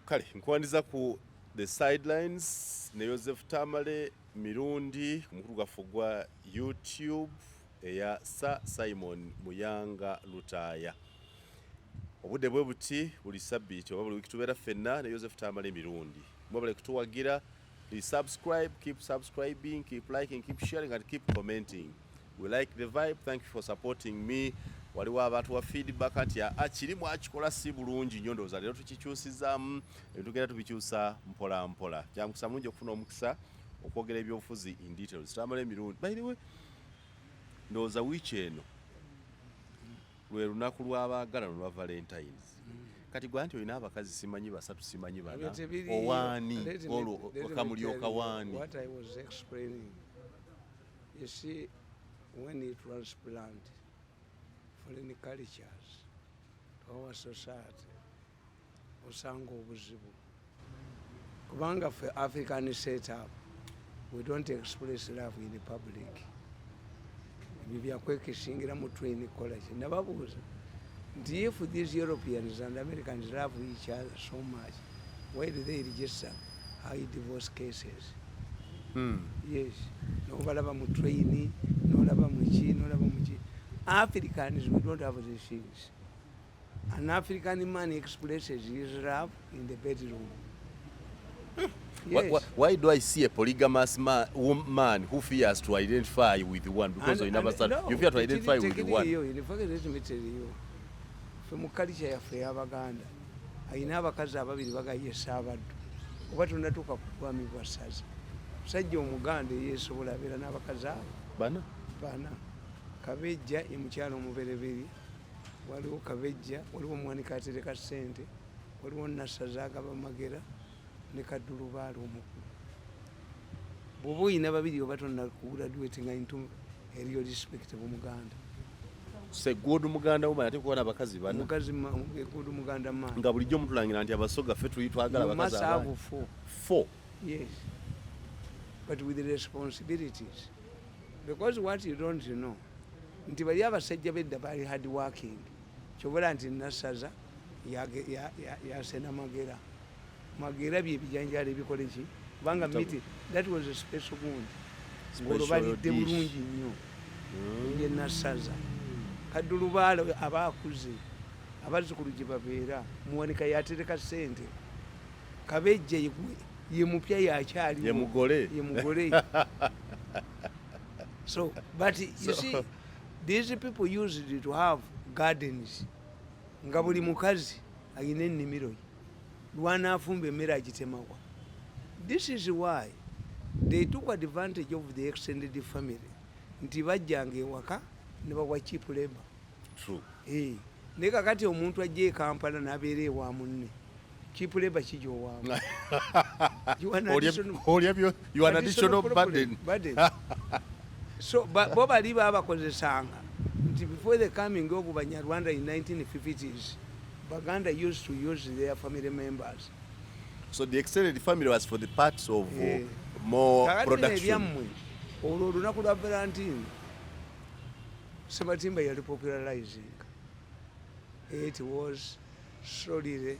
Kale nkwaniriza ku The Sidelines ne Joseph Tamale Mirundi ku mukulu gwaffe ogwa YouTube eya Sir Simon Muyanga Lutaaya. Obudde bwe buti buli sabbiiti oba buli wiiki tubeera ffenna ne Joseph Tamale Mirundi. Mwebale kutuwagira. Please subscribe, keep subscribing, keep liking, keep sharing and keep commenting. We like the vibe. Thank you for supporting me. Waliwo abatuwa feedback nti aa kiri mwakikola si bulungi nnyo, ndowooza leero tukikyusizaamu, ebintu tubikyusa mpola mpola. Kyamukisa mulungi okufuna omukisa okwogera ebyobufuzi in details. Tamale Mirundi, by the way, ndowooza wiiki eno lwe lunaku lw'abaagalana olwa Valentines. Kati gwa nti olina abakazi simanyi basatu, simanyi bana, owaani olwo okamulyoka waani? What I was explaining, you see, when you transplant foreign cultures to our society, osanga obuzibu, kubanga ffe African setup, we don't express love in public. Ebyo byakwekisingira mu train college. Nababuuza nti if these Europeans and Americans love each other so much, why do they register high divorce cases? Yes, nobalaba mu train, nolaba muki, nolaba muki. Africans, we don't have these things. An African man expresses his love in the bedroom. Yes. Why do I see a polygamous man who fears to identify with one? Because you never start, no, you fear to identify with one. In fact, let me tell you, ffe mu culture yaffe ey'Abaganda, ayina abakazi ababiri bagaye saabaddu oba tonatuuka ku bwami bwa ssaza. Musajja Omuganda eyeesobola abeera n'abakazi abo bana. Bana. Kabejja ye mukyala omubereberi. Waliwo Kabejja, waliwo Omwanika atereka ssente, waliwo Nassaza agaba magera, ne Kaddulubaale omukulu. Bw'oba oyina babiri oba tonnakugraduatinga into a real respectable Muganda. Good Muganda woman ate kuba n'abakazi bana. Omukazi good Muganda man. Nga bulijjo mutulangira nti Abasoga ffe tuli twagala You abakazi must have abangi. four. Four. Yes, but with responsibilities, because what you don't know nti bali abasajja bedda bali hard working. Kyobola nti Nassaza yasena magera. Magera bye bijanjalo ebikola ki, kubanga miti that was a special gundi ng'olwo balidde dish. Bulungi nnyo ye Nassaza. Kaddulubaale aba akuze, abazzukulu gye babeera. Muwanika yatereka ssente. Kabejja ye mupya, yakyaliwo. Ye mugole. Ye mugole. So, but you see, these people used to have gardens, nga buli mukazi ayina ennimiro ye, lwanaafumba emmere agitemawa. This is why they took advantage of the extended family, nti bajjanga ewaka ne bawa cheap labor. True. Eh, naye kakati omuntu ajja e Kampala n'abeera ewa munne, cheap labor kijja owaamu. You are an Olya you are an additional burden. Burden. So bo bali babakozesanga nti before the coming of Banyarwanda in 1950s, Baganda used to use their family members. So the extended family was for the parts of more Kakati bino production. ebyammwe, olwo olunaku lwa Valentine, Sematimba yali popularizing. It was solely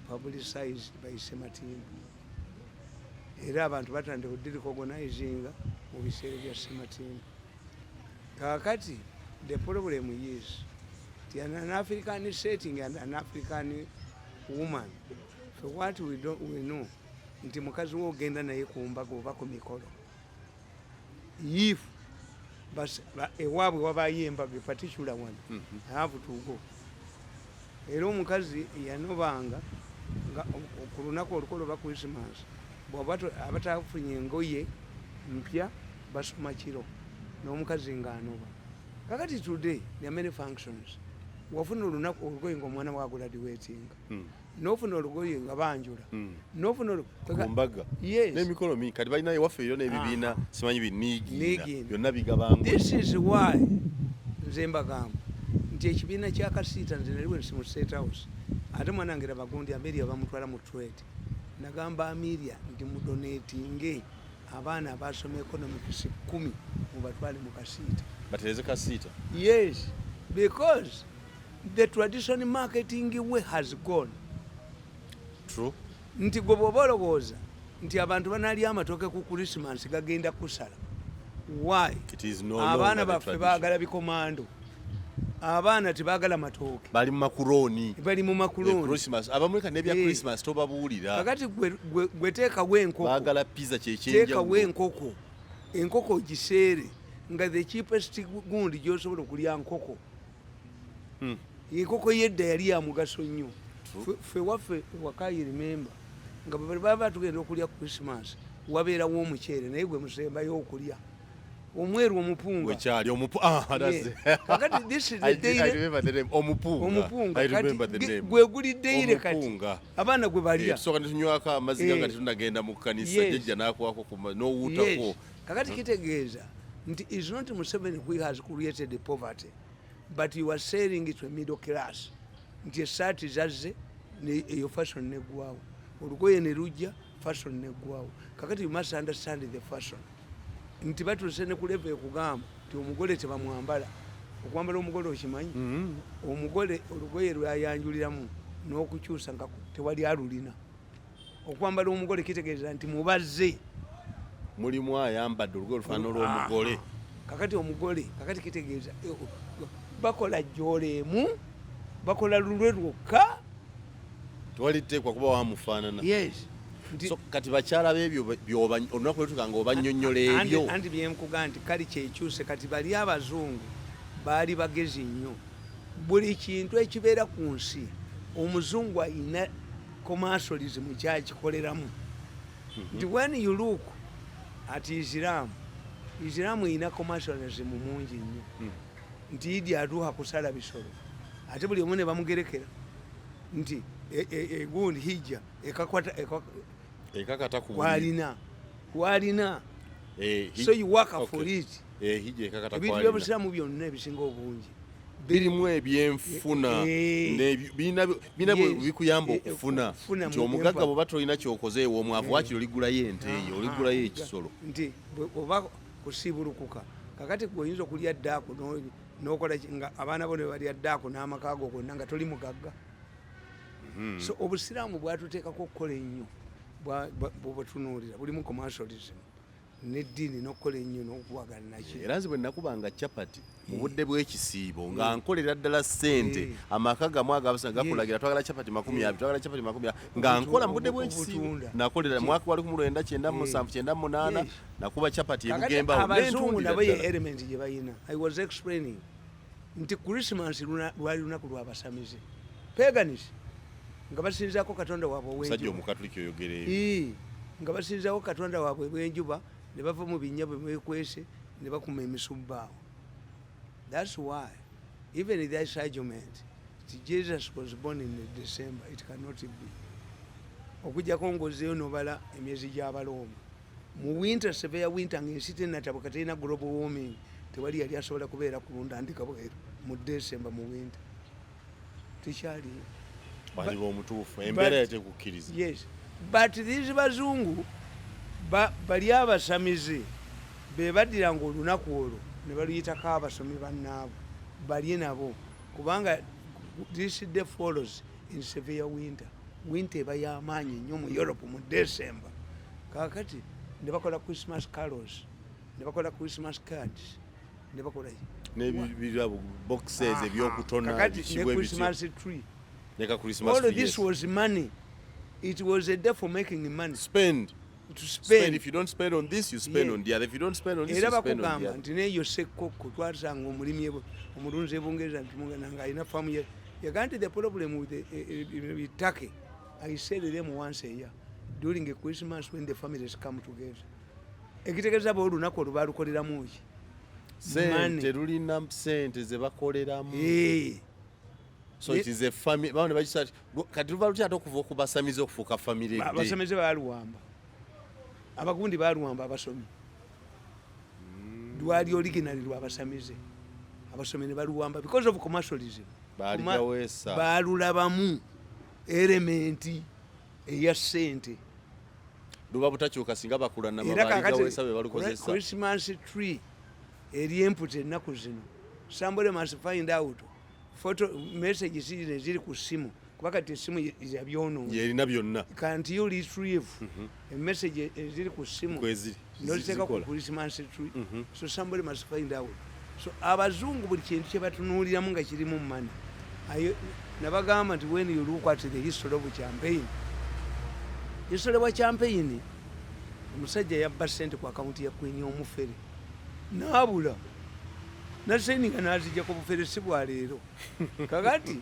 publicized by Sematimba, era abantu batandika okudirecognizinga mu biseera bya Sematimba. Kakati the problem is nti an African setting and an African woman, for what we, don't, we know nti mukazi we ogenda naye ku mbaga oba ku mikolo, if ewaabwe wabayo embaga, particular one, I have to go. Era omukazi yanobanga nga ku lunaku olukolo oba Christmas, bw'aba abatafunye engoye mpya, basoma kiro n'omukazi ng'anoba. Kakati today there are many functions. Wafuna olunaku olugoye ngaomwana wagraduatinga, nofuna olugoye nga banjula, nofuna Ku mbaga. Yes. N'emikolo mingi kati balina ewaffe eyo n'ebibiina simanyi biniigiina. Niigiina. Byonna bigabangu. This is why nze mbagamba nti ekibiina kya Kasiita, nze nali wensi mu State House, ate mwana wange Bagundi Ameria bamutwala mu trade. Nagamba Ameria nti mudonatinge abaana abasoma economics 10, mubatwale mu Kasiita. Batereze Kasiita. Yes, because the tradition marketing way has gone. True. Nti gwe bw'oba olowooza nti abantu banalya amatooke ku Christmas, gagenda kusala. Why? It is no Abaana longer the baffe tradition. baagala bikomando, abaana tebaagala matooke. Bali mu makurooni. Bali mu makulooni. Christmas abamuleka n'ebya Christmas tobabuulira. Kakati gwe teekawo enkoko. Baagala pizza. Teekawo Kyekyenjawulo. enkoko ogiseere nga the cheapest gundi gyosobola okulya nkoko. Enkoko yedda yali ya mugaso nnyo. Ffe waffe waka, I remember nga bwe baba tugenda okulya Christmas, wabeerawo omuceere, naye gwe musembayo okulya omweru, omupunga. Wekyali omupu, ah, that's Yeah. Kakati this is the I I remember the name, omupunga. Omupunga. I Kati remember the name. gwe guli daily kati. Omupunga. Abaana gwe balya. Tusooka ne tunywako amazzi nga tetunagenda mu kkanisa. Jjajja n'akwako n'owuutako. Yes. Kakati kitegeeza nti is not Museveni who has created the poverty, but you are selling it to a middle class, nti esaati zazze eyo fashion neggwawo, olugoye ne lujja, fashion neggwawo. Kakati you must understand the fashion, nti batuuse ne ku level ekugamba nti omugole tebamwambala. Okwambala omugole okimanyi? Omugole olugoye lwayanjuliramu n'okukyusa nga tewali alulina. Okwambala omugole kitegeeza nti mubazze. Mulimu ayambadde olugoye olufaanana olw'omugole. Kakati omugole, kakati kitegeeza bakola joola emu, bakola lulwe lwokka. Tewali tteekwa kuba wamufaanana. Yes. Nti So kati bakyala b'ebyo olunaku lwetuka nga obanyonnyola ebyo. Anti byenkuga nti kali kyekyuse. Kati bali abazungu baali bagezi nnyo. Buli kintu ekibeera ku nsi, omuzungu ayina commercialism kyakikoleramu. Nti when you look at Islam, Islam erina commercialism mungi nnyo. Nti Idi atuuka kusala bisolo, ate buli omu ne bamugerekera nti egundi hijja ekakwata Ekakata ku buli kwalina kwalina. So you work for it. Hijja ekakata Ebintu kwalina. byobusiraamu byonna ebisinga obungi Birimu ebyenfuna. Birina bikuyamba okufuna. Okufuna Nti mu omugagga bw'oba tolina kyokoze, ewe omwavu wakiri oligulayo ente eyo, oligulayo ekisolo. Nti oba kusiibulukuka. Kakati gwe oyinza okulya ddaako n'okola nga abaana bo ne balya ddaako n'amaka go gonna nga toli mugagga. So obusiraamu bwatuteekako okukola ennyo. Bwebatunuulira bulimu commercialism n'eddiini n'okukola ennyo n'okuwagana naki. Era nze bwe nakubanga capati mu budde bw'ekisiibo nga nkolera ddala ssente. Amaka gamu agabasa gakulagira twagala capati 20, twagala capati 20, nga nkola mu budde bw'ekisiibo. Obutunda. Nakolera mwaka wali ku 1997, 98. Nakuba capati Kakati ebugembawo abazungu nentundira nabo ye ddala. element gye balina. I was explaining nti Christmas lwali lunaku lwabasamize, pagans, nga basinzaako katonda waabwe Musajja ow'enjuba. omukatuliki oyogera ebyo. Ii, nga basinzaako katonda waabwe bwenjuba, ne bava mu binnya bwe bekwese ne bakuma emisubbaawo. That's why even this argument nti Jesus was born in December, it cannot be, okujjako ng'ozzeeyo nobala emyezi gy'Abalooma mu winter, severe winter, ng'ensi tenatabuka, terina global warming. Tewali yali asobola kubeera kulunda ndika bweru mu December mu winter, tekyaliyo. Waliba omutuufu, embeera yatekukkiriza. Yes, but these bazungu bali abasamize be baddiranga olunaku olwo ne baluyitako abasomi bannaabwe balye nabo, kubanga this day follows in severe winter. Winter eba y'amaanyi nnyo mu Europe mu December. Kakati ne bakola Christmas carols, ne bakola Christmas cards, ne bakola N'ebirabo, boxes, ebyokutona. Kakati ne Bikibwa ebityo. Christmas tree. Neka Christmas All tree, this yes. was money. It was a day for making money. Spend. To spend. Spend. If you don't spend on this, you spend on the other. If you don't spend on this, Era you spend on the bakugamba other. Nti neyo sekkokko twasanga omulimi omulunzi ebungereza nti nga alina faamu ye, yagaa nti the problem with the turkey, I sell them once a year during a Christmas when the families come together. Ekitegeeza ba olunaku olwo balukoleramu ki? Sente, lulina sente ze bakoleramu. So it is a family bano ne bagisa kati luva lutya ate okuva okubasamiza okufuuka family day? Abasomeze baluwamba, abagundi baluwamba, abasomi. Lwali originally lwabasamize, abasomi ne baluwamba because of commercialism. Baaligaweesa. Balulabamu element eya sente. Luba butakyuka singa bakulanama. Era kakati Baaligaweesa be balukozesa. Christmas tree eri empty ennaku zino. Somebody must find out photo message ziri ziri ku simu. Kuba kati esimu yabyonoona. Yerina byonna. Can't you retrieve a message eziri ku simu Kweziri. noziteeka ku Zikola. Christmas tree? So somebody must find out. So abazungu buli kintu kye batunuuliramu nga kirimu money. Ayo nabagamba nti when you look at the history of champagne, history wa champagne, omusajja yabba sente ku akawunti ya Queen, omufere naabula naseninga nazijja ku bufere, si bwaleero. Kakati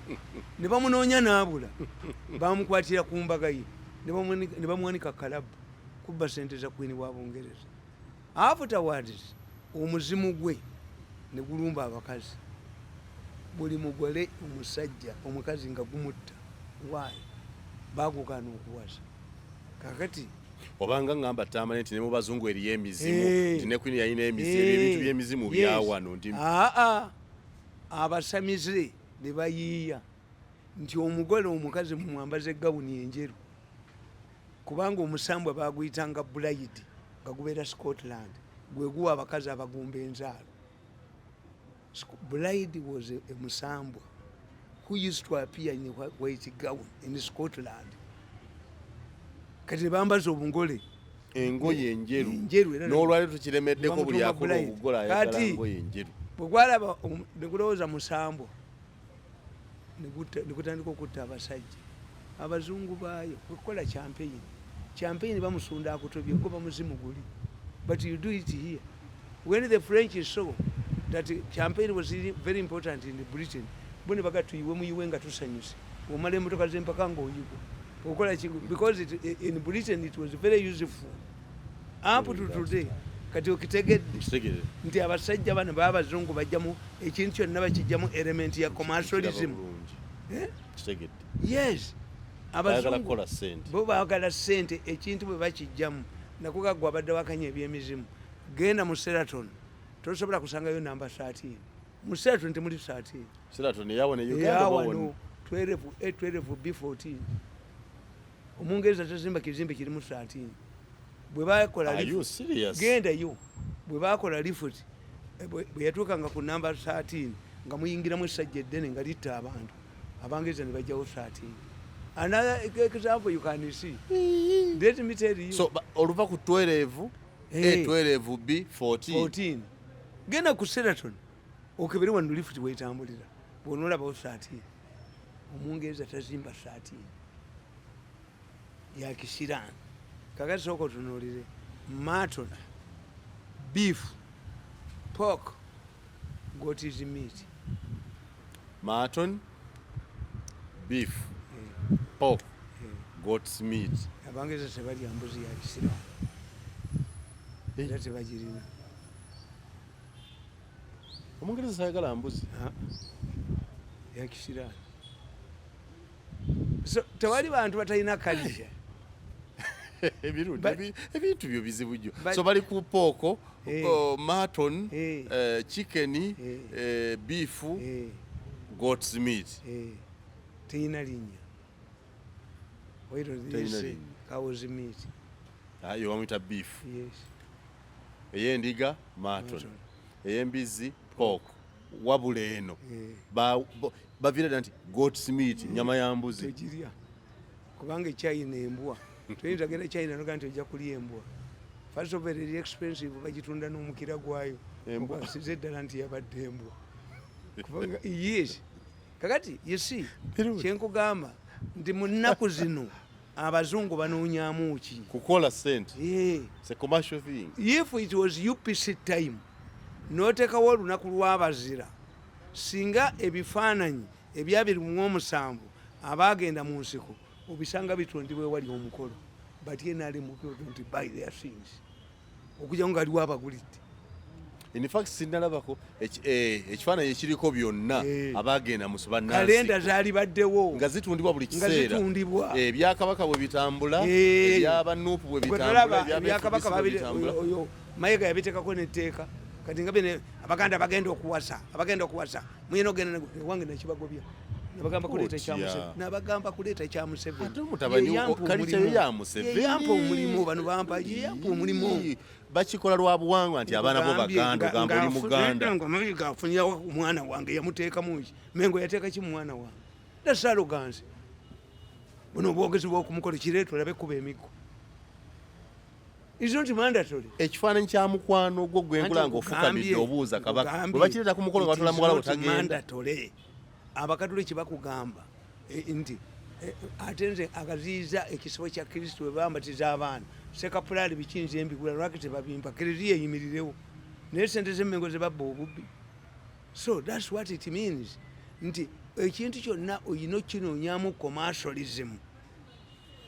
ne bamunoonya naabula, bamukwatira ku mbaga ye ne bamuwanika kalabu kubba sente za Queen wa Bungereza. Afterwards omuzimu gwe ne gulumba abakazi, buli mugole omusajja omukazi nga gumutta. Why? Bagugaana okuwasa. Kakati Obanga ngamba Tamale nti ne mu bazungu eriyo emizimu, nti ne Queen yalina emizimu, ebintu by'emizimu byawano nti Aa, abasamize ne bayiiya nti omugole omukazi mumwambaze egawuni enjeru, kubanga omusambwa baguyitanga Blaidd, nga gubeera Scotland, gwe guwa abakazi abagumba enzaalo. Blaidd was a musambwa who used to appear in a white gown in Scotland. Kati ne bambaza obungole engoye enjeru. Enjeru era N'olwaliro tukiremeddeko, buli Bamutuuma akola Blaidd. obugole ayagala Kati, ngoye enjeru. Bwe gwalaba ne gulowooza musambwa, ne gutandika okutta abasajja. Abazungu baayo kwekukola champagne. Champagne bamusunda akutobye, goba muzimu guli, but you do it here. When the French saw that champagne was really very important in Britain, bo ne baga tuyiwe muyiwe nga tusanyuse, omala emotoka zempaka ngaoyigwa okola ki, because in Britain it was very useful up to today. Kati okitegedde? Kitegeere. Nti abasajja bano babazungu bajjamu ekintu kyonna, bakijjamu element ya commercialism. Bulungi. Eh? Kitegedde. Yes. Bayagala Abazungu kukola ssente. bo baagala ssente. Ekintu bwe bakijjamu nakuga gwe abadde wakanya ebyemizimu, genda mu Sheraton, tosobola kusangayo namba 13. Mu Sheraton temuli 13. Sheraton eyawano e Uganda? Eyawano. Bawano. 12 A, 12 B, 14. Omungereza tazimba kizimbe kirimu 13. Bwe bakola Are you lift- serious? Gendayo. Bwe bakola lift, bwe yatuukanga ku namba 13 nga muyingiramu essajja eddene nga litta abantu. Abangereza ne bajjawo 13. Another example you can see, let me tell you. So oluva ku 12 A, 12 B, 14. 14. Genda ku Sheraton okebere wano lift wetambulira, bwonolabawo 13. Omungereza tazimba 13 yakisiraani. Kakati sooka otunuulire mutton, beef, pork, goat's meat. Mutton, beef, pork, goat's meat. Abangereza tebalya mbuzi ya kisiraani era tebagirina. Omungereza sayagala mbuzi? Ah, ya kisiraani. So tewali bantu batalina kalija. Ebirungi. Ebintu byo bizibu nnyo. So bali ku pork, mutton, chicken, beef, goat's meat. Teyina linnya. Why don't they Teyina say linnya. cow's meat? Ah, yo bamuyita beef. Yes. Ey'endiga mutton, Mutton. ey'embizzi pork, wabula eno baviira ddala nti goat's meat, nyama ya mbuzi. Togirya kubanga ekyayina embwa. Toyinza genda China noga nti ojja kulya embwa. First of all, eri expensive, bagitunda n'omukira gwayo. Embwa. Okasize eddala nti yabadde embwa. Kubanga yes, kakati you see, Birungi. kyenkugamba nti mu nnaku zino abazungu banoonyamu ki? Kukola sente. It's a commercial thing. If it was UPC time n'oteekawo olunaku lw'abazira, singa ebifaananyi ebyabiri mu omusanvu abaagenda mu nsiko obisanga bitundibwa ewali omukolo. But NRM people don't buy their things, okujjamu nga aliwo abagulidde. In fact sinalabako ekifaananyi ekiriko byonna abagenda mu Kalenda zaali baddewo nga zitundibwa buli nga kiseera. zitundibwa. Ebyakabaka bwe bitambula, ebyabanuupu bwe Gwe bitambula, tolaba ebya ebyakabaka FDC bwe bitambula. oyo Mayiga yabitekako netteeka. Kati nga bene abaganda bagenda okuwasa, abagenda okuwasa muyina ogenda ewange nakibagobya, nabagamba kuleeta Otya. kya Museveni, nabagamba kuleeta kya Museveni. Ate mutabani Ye yampa culture omulimu. ya Museveni. Ye yampa omulimu, bano bampa, ye yampa omulimu. Bakikola lwa buwangwa nti abaana bo baganda, ogamba oli muganda. Nga Mayiga afunirawo omwana wange, yamuteekamu ki? Mengo yateeka ki mu mwana wange? That's arrogance. Buno obwogezi bwokumukolo kireeta olabe kuba emiggo. Is not mandatory. Ekifaananyi kya mukwano gwo gwenkula Anti nga ofukamidde nkugambye, obuuza kabaka nkugambye, bwe bakireeta ku mukolo nga it batula is muwala not butagenda. mandatory. Abakatuliki bakugamba nti ate nze akaziyiza ekisibo kya Kristo bwe bambatiza abaana sekapulaali bikinza embigula, lwaki tebabimpa? Kereziya eyimirirewo, naye sente z'emmengo zebabba obubbi. So that's what it means, nti ekintu kyonna oyina okinoonyamu commercialism,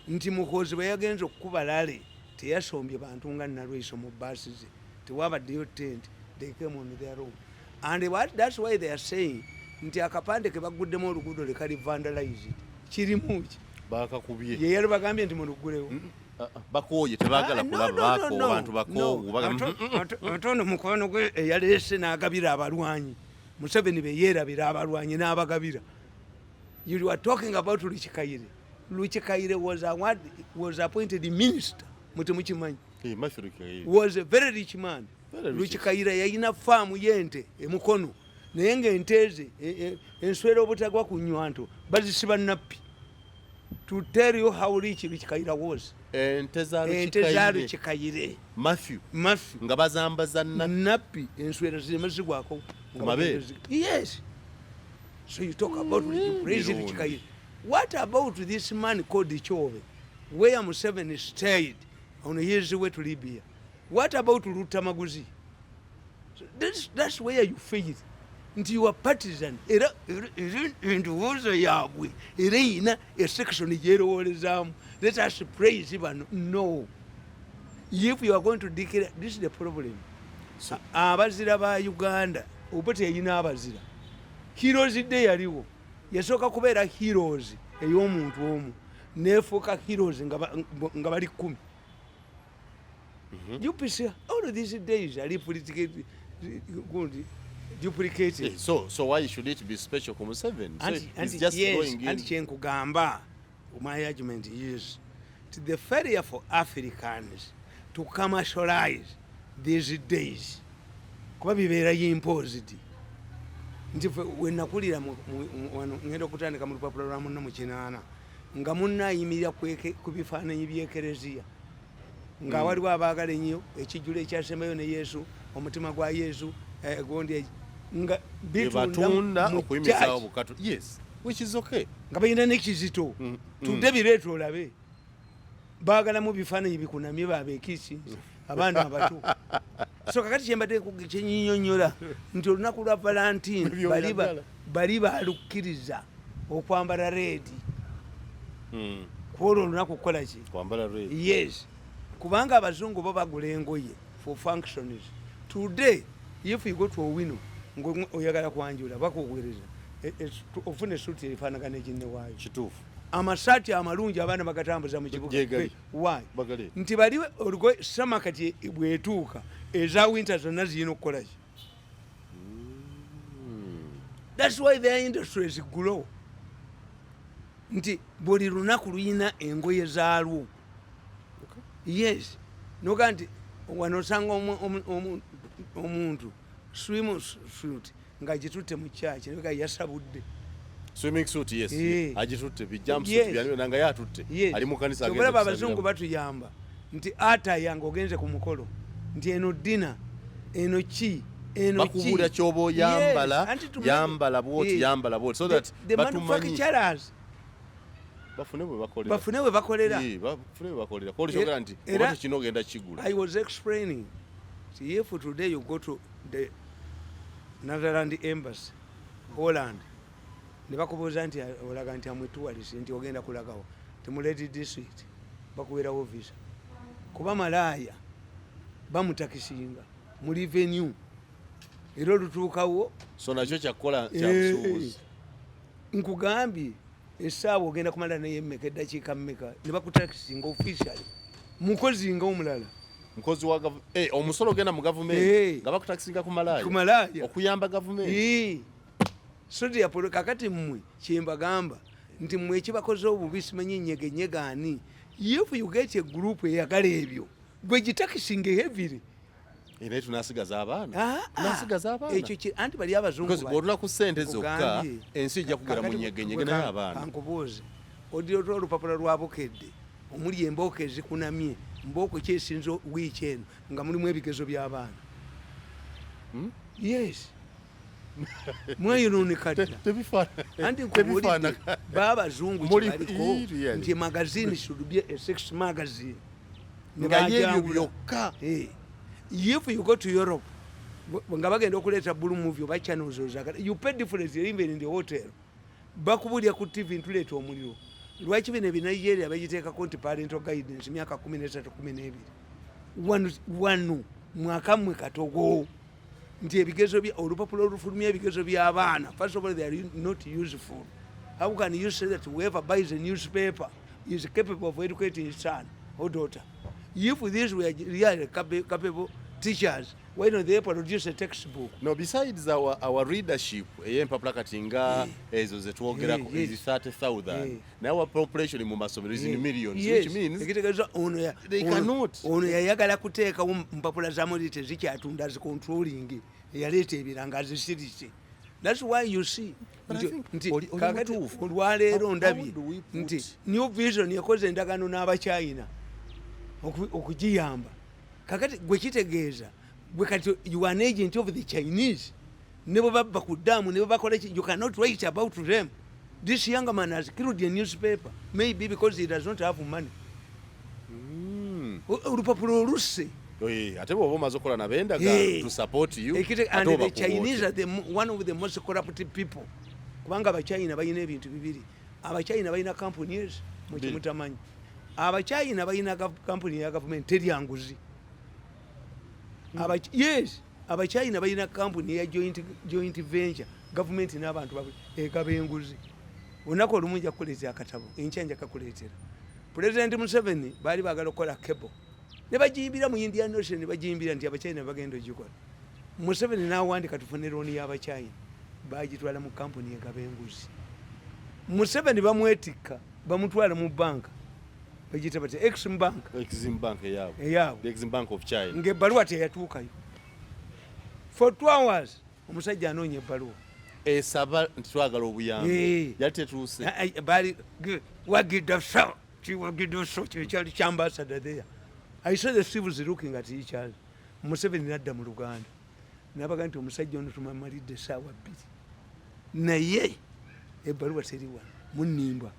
nti Muhoozi bwe yagenza okukuba rally teyasombye bantu nga Nalweyiso mu baasi ze, tewabaddeyo tent, they came on their own. And that's why they are saying nti akapande ke baguddemu oluguudo lekali vandalized, kirimu ki? Bakakubye. Ye yali bagambye nti mulugulewo. Ah, ah, bakooye, tebaagala Ah, no, kulaba. no, Bakoowa, no, bantu bakoowu. no. Ate ono mukwano gwe eyaleese n'agabira abalwanyi Museveni beyeerabira abalwanyi n'abagabira. You are talking about Rukikaire. Rukikaire was appointed minister, mutemukimanyi. Eh, Matthew Rukikaire. Was a very rich man. Very rich. Rukikaire yalina faamu y'ente emukono, naye ng'ente ze enswera obutagwa ku nywanto bazisiba nappi, to tell you how rich Rukikaire was. Ente za Ente za Rukikaire. Rukikaire. Matthew. Matthew. Nga bazambaza na Nappi, enswera zireme zigwako Ku mabeere. Yes, so you talk about praise Mirundi. Rukikaire. What about this man called Kyobe, where Museveni stayed on his way to Libya? What about Lutamaguzi? So that's where you fail, nti you are partisan. Era endowooza yaabwe era eyina esection gyerowolezaamu, let us praise bano. No, if you are going to declare, this is the problem. Abazira ba Uganda, oba teyina abazira, Heroes Day yaliwo, yasooka kubeera heroes ey'omuntu omu, nefuuka heroes nga bali 10. UPC, all of these days ali political gundi duplicated. Eh, so why should it be special ku Museveni? So he's just Yes, going in. Anti kyenkugamba, my argument is to the failure for Africans to commercialize these days, kuba bibeera imposed, nti ffe wenakulira wano ngenda okutandika mu lupapula lwa munna mu kinaana nga munna ayimirira ku bifaananyi by'ekereziya nga waliwo abaagala ennyo ekijjulo ekyasembayo ne Yesu, omutima gwa Yesu, gundi nga bitunda Bebatunda mu okuyimizaawo church. Bukatu, yes, which is okay. Nga balina n'ekizito. Tudde bireeta olabe baagalamu bifaananyi bikunamye babekisinze abaana abato. So kakati kyembadde kyenyinyonyola nti olunaku lwa Valentine Ebyo oyagala. bali balukkiriza okwambala red kwolwo olunaku kukola ki? Kwambala red. Yes, kubanga abazungu bo bagula engoye for functions. Today if you go to Owino nga oyagala kwanjula, bakuweereza ofuna esuuti efaanagana eginne waayo. Kituufu. Amasaati amalungi abaana bagatambuza mu kibuga. Gyegali. Why? Bagaleeta. Nti bali olugoye sama kati bwetuuka eza winter zonna zirina okukolaki. That's why their industries grow, nti buli lunaku luyina engoye zaalwo. Yes, noga nti wano osanga omuntu swim suit ng'agitutte mu kyaki naye nga yasabudde. Swimming suit, yes. Eh. Agitutte bi jumpsuit. Yes. Byani nga yatutte. Yes. Ali mu kanisa. Kyova olaba abazungu batuyamba nti ataya ng'ogenze ku mukolo nti eno dinner, eno ki, eno ki. Bakubuulira kyoba oyambala. Yes, anti Yambala bwoti, Yes. yambala bwoti, so that The batumanyi. manufacturers bafune bwe bakolera. Bafune we bakolera. Eh, bafune bwe bakolera koli kyogera nti oba tekina ogenda kigula. I was explaining, see, if today you go to the Netherland embassy, Holland, ne bakubuuza nti olaga nti amwe tourist, nti ogenda kulagawo timuleti district, bakuwerawo visa, kuba malaaya bamutakisinga mu revenue era olutuukawo. So nakyo kyakukola kya Eh, busuubuzi. Nkugambye essaawa ogenda kumala naye mmeka, eddakiika mmeka, ne bakutakisinga officially mukozi nga omulala. Mukozi wa omusolo ogenda mu gavumenti. Eh. Nga bakutakisinga ku malaaya. Ku malaaya. Okuyamba gavumenti. Eh. So therefore, kakati mmwe kyembagamba nti mmwe ekibakoze obubi simanyi nyegenyega ani. If you get a group eyagala ebyo, gwe gitakisinga heavily. Eh, naye tunasigaza abaana. Ah, ah. Tunasigaza abaana. Ekyo anti bali abazungu Because bw'otula ku ssente zokka, Nkugambye. ensi ejja kugera mu Kakati nyegenyege, naye abaana. Kankubuuze. Odira olupapula lwa Bukedde omuli embooko ezikunamye, mbooko kyesinza wiiki eno, nga mulimu ebigezo by'abaana. Yes, mwayononeka dda. Anti nkubuulidde, baabazungu kyebaliko nti magazine should be a sex magazine. Ne Nga yeebyo bajawula. byokka. If you go to Europe, nga bagenda okuleeta blue movie oba channels ozagala, you pay difference even in the hotel. Bakubulya ku TV ntuleeta omuliro. Lwaki bino ebinigeria bagiteekako nti parental guidance myaka 13 12? Wano wano mwakammwe katogo nti ebigezo bya olupapula olufulumya ebigezo by'abaana, first of all, they are not useful. How can you say that whoever buys a newspaper is capable of educating his son or daughter? If these were really capable teachers, why don't they produce a textbook? No, besides our readership ey'empapula kati nga ezo zetwogerako ezi 30,000, naye our population mu masomero is in millions, which means Ekitegeeza ono they cannot. Ono yayagala kuteekawo mpapula za muli tezikyatunda, zicontrolling, eyaleeta ebiranga azisirise. That's why you see But I think nti oli kakati mutuufu. olwaleero ndabye How do we put- nti New Vision yakoze endagaano n'Abachina okugiyamba. Kakati gwe kitegeeza gwe kati you are an agent of the Chinese. Ne bwe babba ku ddaamu, ne bwe bakola ki, you cannot write about them. This young man has killed a newspaper, maybe because he does not have money. Olupapula olusse. Ate bw'oba omaze okukola nabo endagaano to support you, ate And the obakuba Chinese otya? are one of the most corrupt people, kubanga Abachina balina ebintu bibiri. Abachina balina companies mwekimutamanyi. Abachina balina company ya gavumenti terya nguzi. Yes, Abachina balina company ya joint venture, gavumenti n'abantu babwe, egaba enguzi. Olunaku olumu nja kukuleetera akatabo, enkya nja kakuleetera. President Museveni baali baagala okukola cable ne bagiyimbira mu Indian Ocean, ne bagiyimbira nti Abachina bagenda ogikola. Museveni n'awandika tufune looni y'Abachina, bagitwala mu kampuni egaba enguzi. Museveni bamwetikka, bamutwala mu banka bagiyita bati Exim Bank. Exim Bank eyaabwe. Eyaabwe. The Exim Bank of China. Ng'ebbaluwa teyatuukayo for 2 hours. Omusajja anoonya ebbaluwa esaba nti twagala obuyambi, yali tetuuse. Bali wagidoso kiwagidoso kyekyali kya ambassador there. I saw the civils looking at each other. Museveni nadda mu Luganda nabaga nti omusajja ono tumamalidde esaawa 2, naye ebbaluwa teri wano, munimba.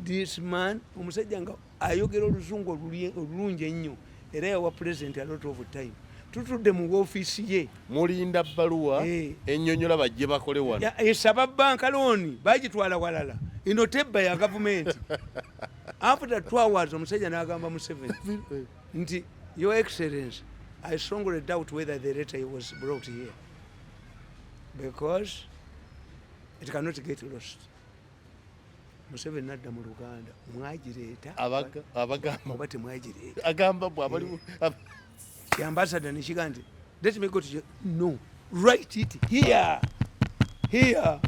This man, omusajja nga ayogera oluzungu olulungi ennyo, era yawa president a lot of time. Tutudde mu woofiisi ye. Mulinda bbaluwa ennyonnyola bajje bakole wano. Esaba banka loan, bagitwala walala. Ino tebba ya gavumenti. After 2 hours omusajja n'agamba Museveni nti, "Your Excellence, I strongly doubt whether the letter was brought here, because it cannot get lost." Museveni nadda mu Luganda, mwagireeta Abagamba oba temwagireeta? Agamba bwe abali Ambassador nekiga nti, "Let me go to you." "No, write it here, here."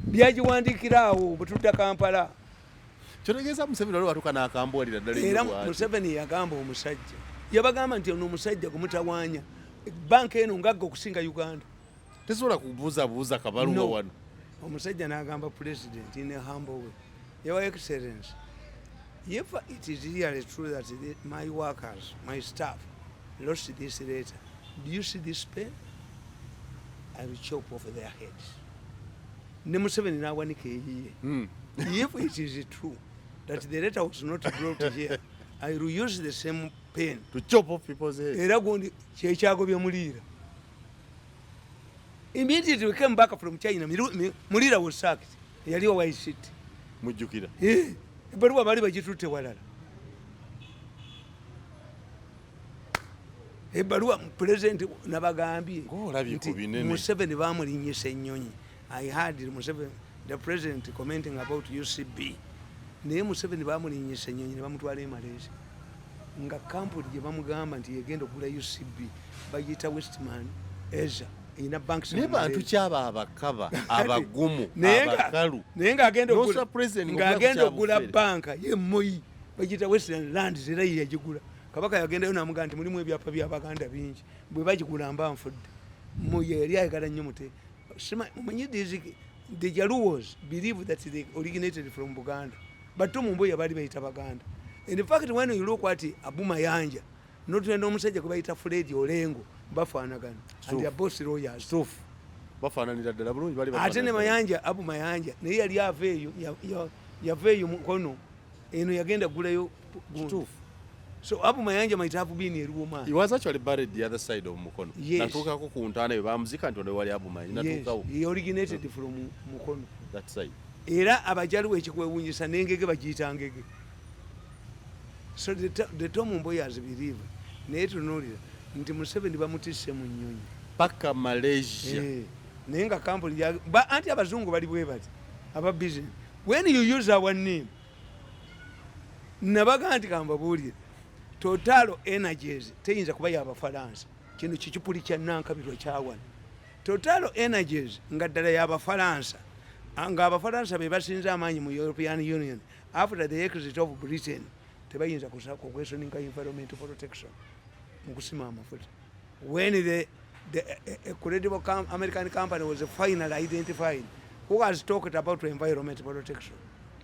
Byagiwandikira awo bwe tudda Kampala. Kyotegeeza Museveni wali watuuka n'akambuwalira ddala ennyo Era bw'ati. Museveni yagamba omusajja, yabagamba nti ono omusajja gumutawaanya, banka eno ngagga okusinga Uganda. Tesobola kubuuzabuuza kabaluwa No. wano. Omusajja n'agamba president in a humble way, "Your Excellence, if it is really true that my workers, my staff lost this letter, do you see this pen? I will chop off their heads." Ne Museveni n'awanika eyiye. "If it is true that the letter was not brought here, I will use the same pen to chop off people's heads." Era gundi kyekyagobye Muliira. Immediately we came back from China, Muliira was sacked. Yali wa ICT. Mujjukira. Ebbaluwa baali bagitutte walala. Ebbaluwa president nabagambye Ng'olabye ku nti binene. Museveni bamulinyisa ennyonyi. I heard Museveni, the president, commenting about UCB, naye Museveni bamulinyisa ennyonyi ne bamutwala e Malaysia, nga kampuni gye bamugamba nti yegenda okugula UCB bagiyita Westman Asia, erina banks mu Naye bantu Malaysia. Kyaba abakaba abagumu Naye abakalu. Naye ng'agenda N'osaba president ng'agenda ng'ogula ku okugula kyabufere. banka ye Moyi, bagiyita Western Lands, era ye yagigula. Kabaka yagendayo namugamba nti mulimu ebyapa by'Abaganda bingi, bwe bagigula mba nfudde. Moyi yali ayagala nnyo mute. Omanyi these The Jaluos believe that they originated from Buganda, but Tom Mboya bali bayita Baganda. In fact, when you look at Abu Mayanja, notugenda omusajja gwe bayita Fred Olengo, bafaanagana and they are both lawyers. Kituufu, bafaananira ddala bulungi, bali Ate ne bafaananira. Mayanja, Abu Mayanja naye yali ava eyo, yava eyo Mukono eno, yagenda gulayo gundi. Kituufu. So Abu Mayanja might have been a Luo. He was actually buried the other side of Mukono. Yes. Natuukako ku ntaana eyo bamuzika nti ono wali Abu Mayanja. Yes, Natuukawo he originated from Mukono. that side. Era Abajaluwo ekikwewunyisa n'engege bagiyita ngege. So the Tom Mboyas believe, naye tunuulira nti Museveni bamutisse mu nnyonyi paka Malaysia. Eh, naye nga kampuni anti abazungu bali bwe bati aba business, when you use our name, nabaga nti kambabuulire, Total Energies teyinza kuba yabafalansa. Kino kikipuli kya nankabirwa kyawana. Total Energies nga ddala yabafalansa, nga Abafalansa be basinze amaanyi mu European Union after the exit of Britain, tebayinza kuquestioninga environment protection mu kusima amafuta when the a credible American company was finally identified. Who has talked about environment protection?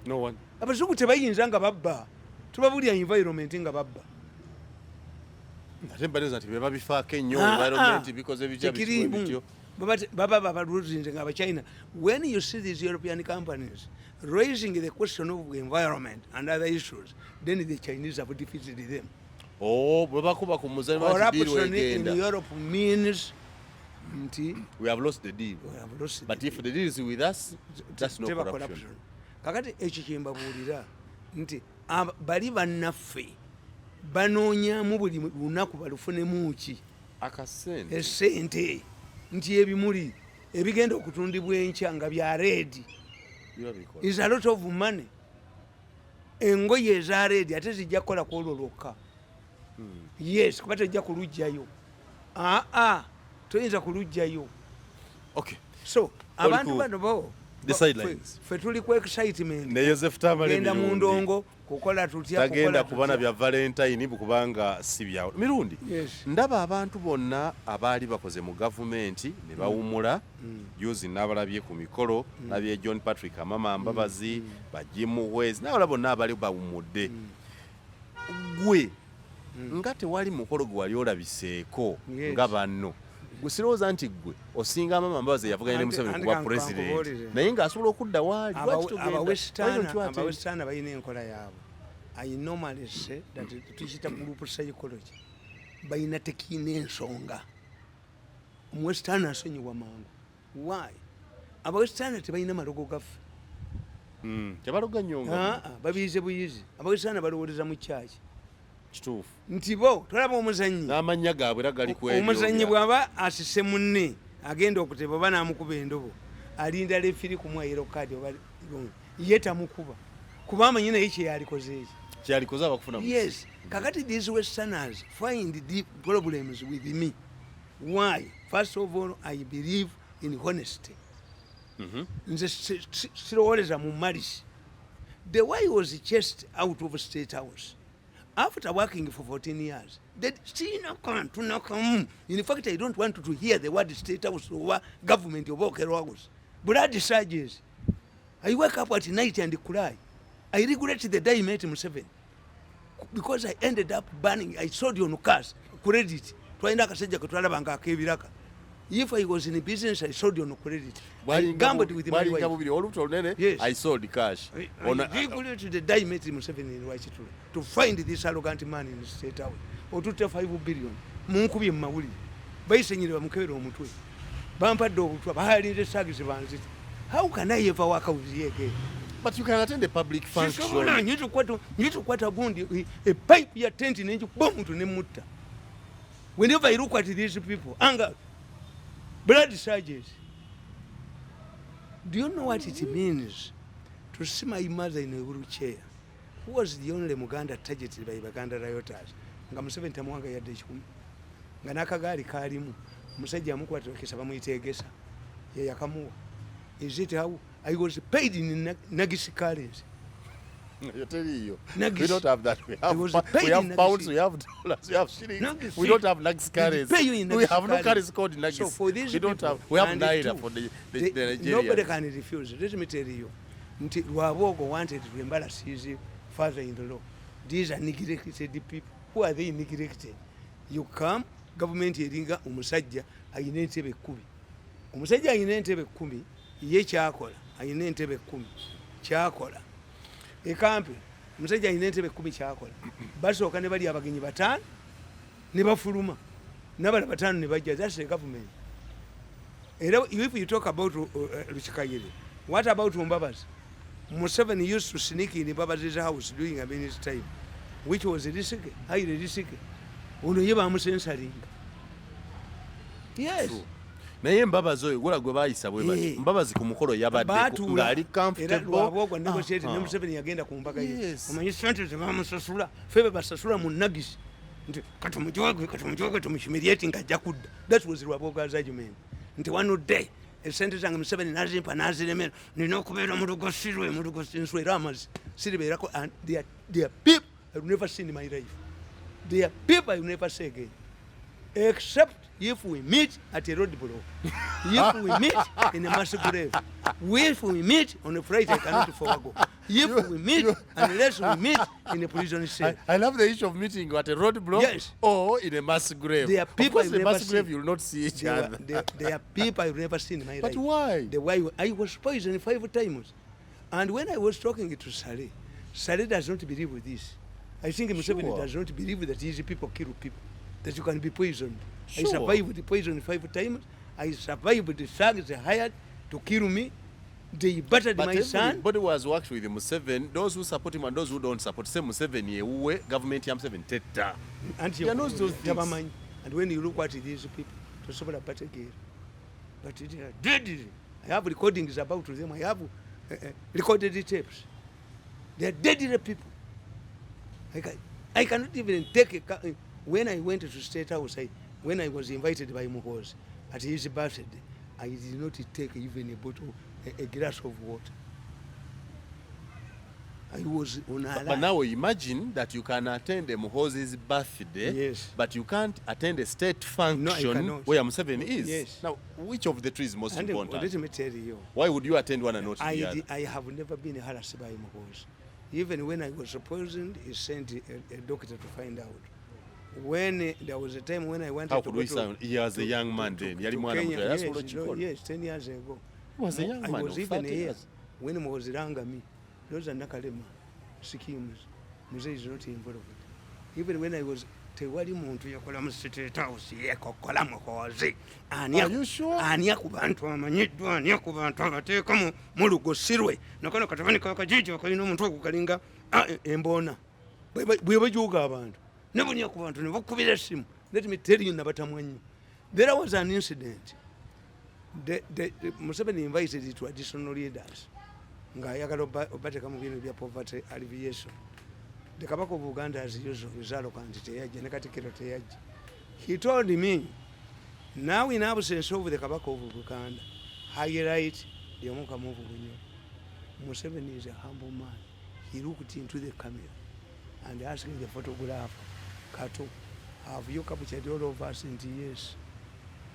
No one. Abazungu tebayinza nga babba, tubabulya environment nga babba. Ate mbaleza nti be babifaako ennyo. Ah, Environment ah. bikoze bitya? Tekiriimu. Bityo. Baba babaluzinze nga Abachina. When you see these European companies raising the question of environment and other issues, then the Chinese have defeated them. Oh, bwe bakuba ku muzanyo bati deal Corruption in egenda. Europe means nti We have lost the deal. We have lost the But if the deal is with us, that's no teba corruption. Corruption. Kakati ekyo kyembabuulira nti bali bannaffe banoonyamu buli lunaku balufunemu ki? Akasente. Esente nti ebimuli ebigenda okutundibwa enkya nga bya red Biba bikola. is a lot of money. Engoye eza red ate zijja kukola ku olwo lwokka. Yes, kuba tojja kulugjayo, aa toyinza kulugjayo. Okay. So abantu bano bo the sidelines. Ffe tuli ku excitement. Ne Joseph Tamale Genda mu Mirundi. ndongo kukola tutya? Tagenda Kukola kubana tutya? bya Valentine kubanga si byawo. Mirundi, Yes. ndaba abantu bonna abaali bakoze mu gavumenti ne bawumula. Juzi n'abalabye ku mikolo, nabye John Patrick Amama Mbabazi, bajimuhwezi n'abalala bonna abaali bawumudde. Gwe nga tewali mukolo gwe wali olabiseeko Yes. nga banno. Gwe sirowooza nti gwe osinga Amama Mbabazi eyavuganya ne Museveni Anti kuba kankubuulire. pulezidenti, naye ng'asobola okudda waali. Lwaki togenda? Why don't you attend? Abawesitaana balina enkola yaabwe. I normally say that tukiyita group psychology. Balina tekiina ensonga. Omuwesitaana asonyiwa mangu. Why? Abawesitaana tebalina malogo gaffe. Tebaloga nnyo nga Ah, ah, babiyize buyizi. Abawesitaana balowooleza mu kyaki. Kituufu. Nti bo tolaba omuzannyi, N'amannya gaabwe era gali ku ebyo. Omuzannyi bw'aba asise munne agenda okuteba oba n'amukuba endobo, alinda lefiri kumuwa yellow card oba ye tamukuba kuba amanyi naye kyeyalikoze eki. Kyalikoze abakufuna mu Yes. Kakati these Westerners find deep problems with me. Why? First of all, I believe in honesty. Nze sirowooleza mu malice. The way was chased out of State House after working for 14 years, that sina kantu nakamu. In fact, I don't want to hear the word State House oba government oba Okello House. Blood surges. I wake up at night and cry. I regret the day I met Museveni because I ended up burning. I sold on cars credit. Twalina akasajja ke twalabanga ak'ebiraka. If I was in business, I sold on credit. I gambled with my Bwalinga wife. bubiri, olubuto olunene. Yes. I sold cash. I regret the day I met Museveni in Rwakitura to find this arrogant man in State House. Otutte 5 billion munkubye mu mawulire, bayisenyere bamukebera omutwe, bampadde obutwa, bahalinze sagisi banzite. How can I ever work with you again? But you can attend a public function. Sisobola. Nyinza okukwata gundi epipe ya tenti nenjikuba omuntu nemutta. Whenever I look at these people, anger, blood surges. Do you know what it means to see my mother in a wheelchair, who was the only Muganda targeted by Baganda rioters, nga Museveni tamuwanga yadde 100, nga n'akagaali kaalimu omusajja amukwata ekisa bamuyiteegesa yeyakamuwa? Is it how I was paid in Nagisi currency? Teriyo. Nagisi. We don't have that. We have, He was we paid have in pounds, Nagisi. we have dollars, we have shillings. Nagisi. We don't have Nagisi They currency. pay you in We Nagisi have no currency. currency called Nagisi. So for these We don't people, have, we have and Naira two, for the Nigerians. Nobody can refuse. Let me tell you. Nti Rwabwogo wanted to embarrass his father-in-law. These are neglected people. Who are they neglected? You come, government eringa omusajja ayina entebe 10. Omusajja ayina entebe 10, ye kyakola, ayina entebe 10. Kyakola. Ekampe, omusajja ayina entebe 10 kyakola. Basooka ne bali abagenyi 5 ne bafuluma. N'abalala 5 ne bajja. That's the government. Era if you talk about Rukikaire, what about Mbabazi? Museveni used to sneak in Mbabazi's house during Amin's time, which was risky, highly risky. Ono ye bamusensalinga. Yes. True. Naye Mbabazi oyo gula gwe baayisa bwe bati. Eh. Mbabazi ku mukolo yabadde Baatuula, ng'ali era comfortable. Rwabwogo negotiate ne Aha. Museveni yagenda ku mbaga ye. Yes. Omanyi sente ze bamusasula, ffe be basasula mu nagisi. Nti katumujooge, katumujooge, tumuhumiliate ng'ajja kudda. That was Rwabwogo's argument. Nti one day, esente zange Museveni nazimpa naziremera, nina okubeera mu lugosi lwe, mu lugosi nswera amazzi. Siribeerako, and they are people I've never seen in my life. They are people I've never seen again. Except if we meet at a roadblock, if we meet in a mass grave, if we meet on a flight I cannot forego, if we meet, unless we meet in a prison cell. I love the issue of meeting at a roadblock Yes. or in a mass grave. There are people Of course, I've in a never mass grave, seen. you'll not see each There other. are people I've never seen in my But life. why? The way I was poisoned 5 times. And when I was talking to Saleh, Saleh does not believe with this. I think Museveni Sure. does not believe that these people kill people, that you can be poisoned. I Sure. survived the poison 5 times. I survived the thugs they hired to kill me. They battered But my son. everybody who has worked with Museveni, those who support him and those who don't support, say Museveni ewuwe, government ya Museveni tetta. Anti They knows those things. tabamanyi. And when you look at these people, tosobola bategeera. But they are deadly. I have recordings about them. I have recorded tapes. They are deadly people. I cannot even take a car. When I went to State House, when I was invited by Muhoozi at his birthday, I did not take even a bottle, a glass of water. I was on But alert. now imagine that you can attend a Muhoozi's birthday, Yes. but you can't attend a state function cannot. where Museveni is. Yes. Now, which of the two is most And important? let me tell you, Why would you attend one and not the other? I have never been harassed by Muhoozi. Even when I was poisoned, he sent a doctor to find out. When there was a time when I wanted How to could go we to, sound? He was a young man then. Yali to mwana Kenya, muto, yali yes, asobola no, okukikola. yes, 10 years ago. He was a young I man was of even 30 here years. when Muhoozi rang me. Those are Nakalema schemes. Mzee is not involved. Even when I was tewali muntu yakola mu State House yekokola Muhoozi. Are you sure? Ani ku bantu amanyiddwa, ani ku bantu abateeka mu lugosirwe. Nakano katabani kakajiji akalina omuntu ogwo kalinga, emboona. Bwe bajuuga abantu. Ne bunia ku bantu ne bakubira essimu. Let me tell you, nabatamwa nnyo. There was an incident. The Museveni invited the traditional leaders. Ng'ayagala obateeka mu bintu bya poverty alleviation. The Kabaka of Uganda as usual is arrogant, teyajja, ne Katikkiro teyajja. He told me, now in absence of the Kabaka of Uganda, highlight the Omukama of Bunyoro. Museveni is a humble man. He looked into the camera and asked the photographer, Kato, have you captured all of us? And yes.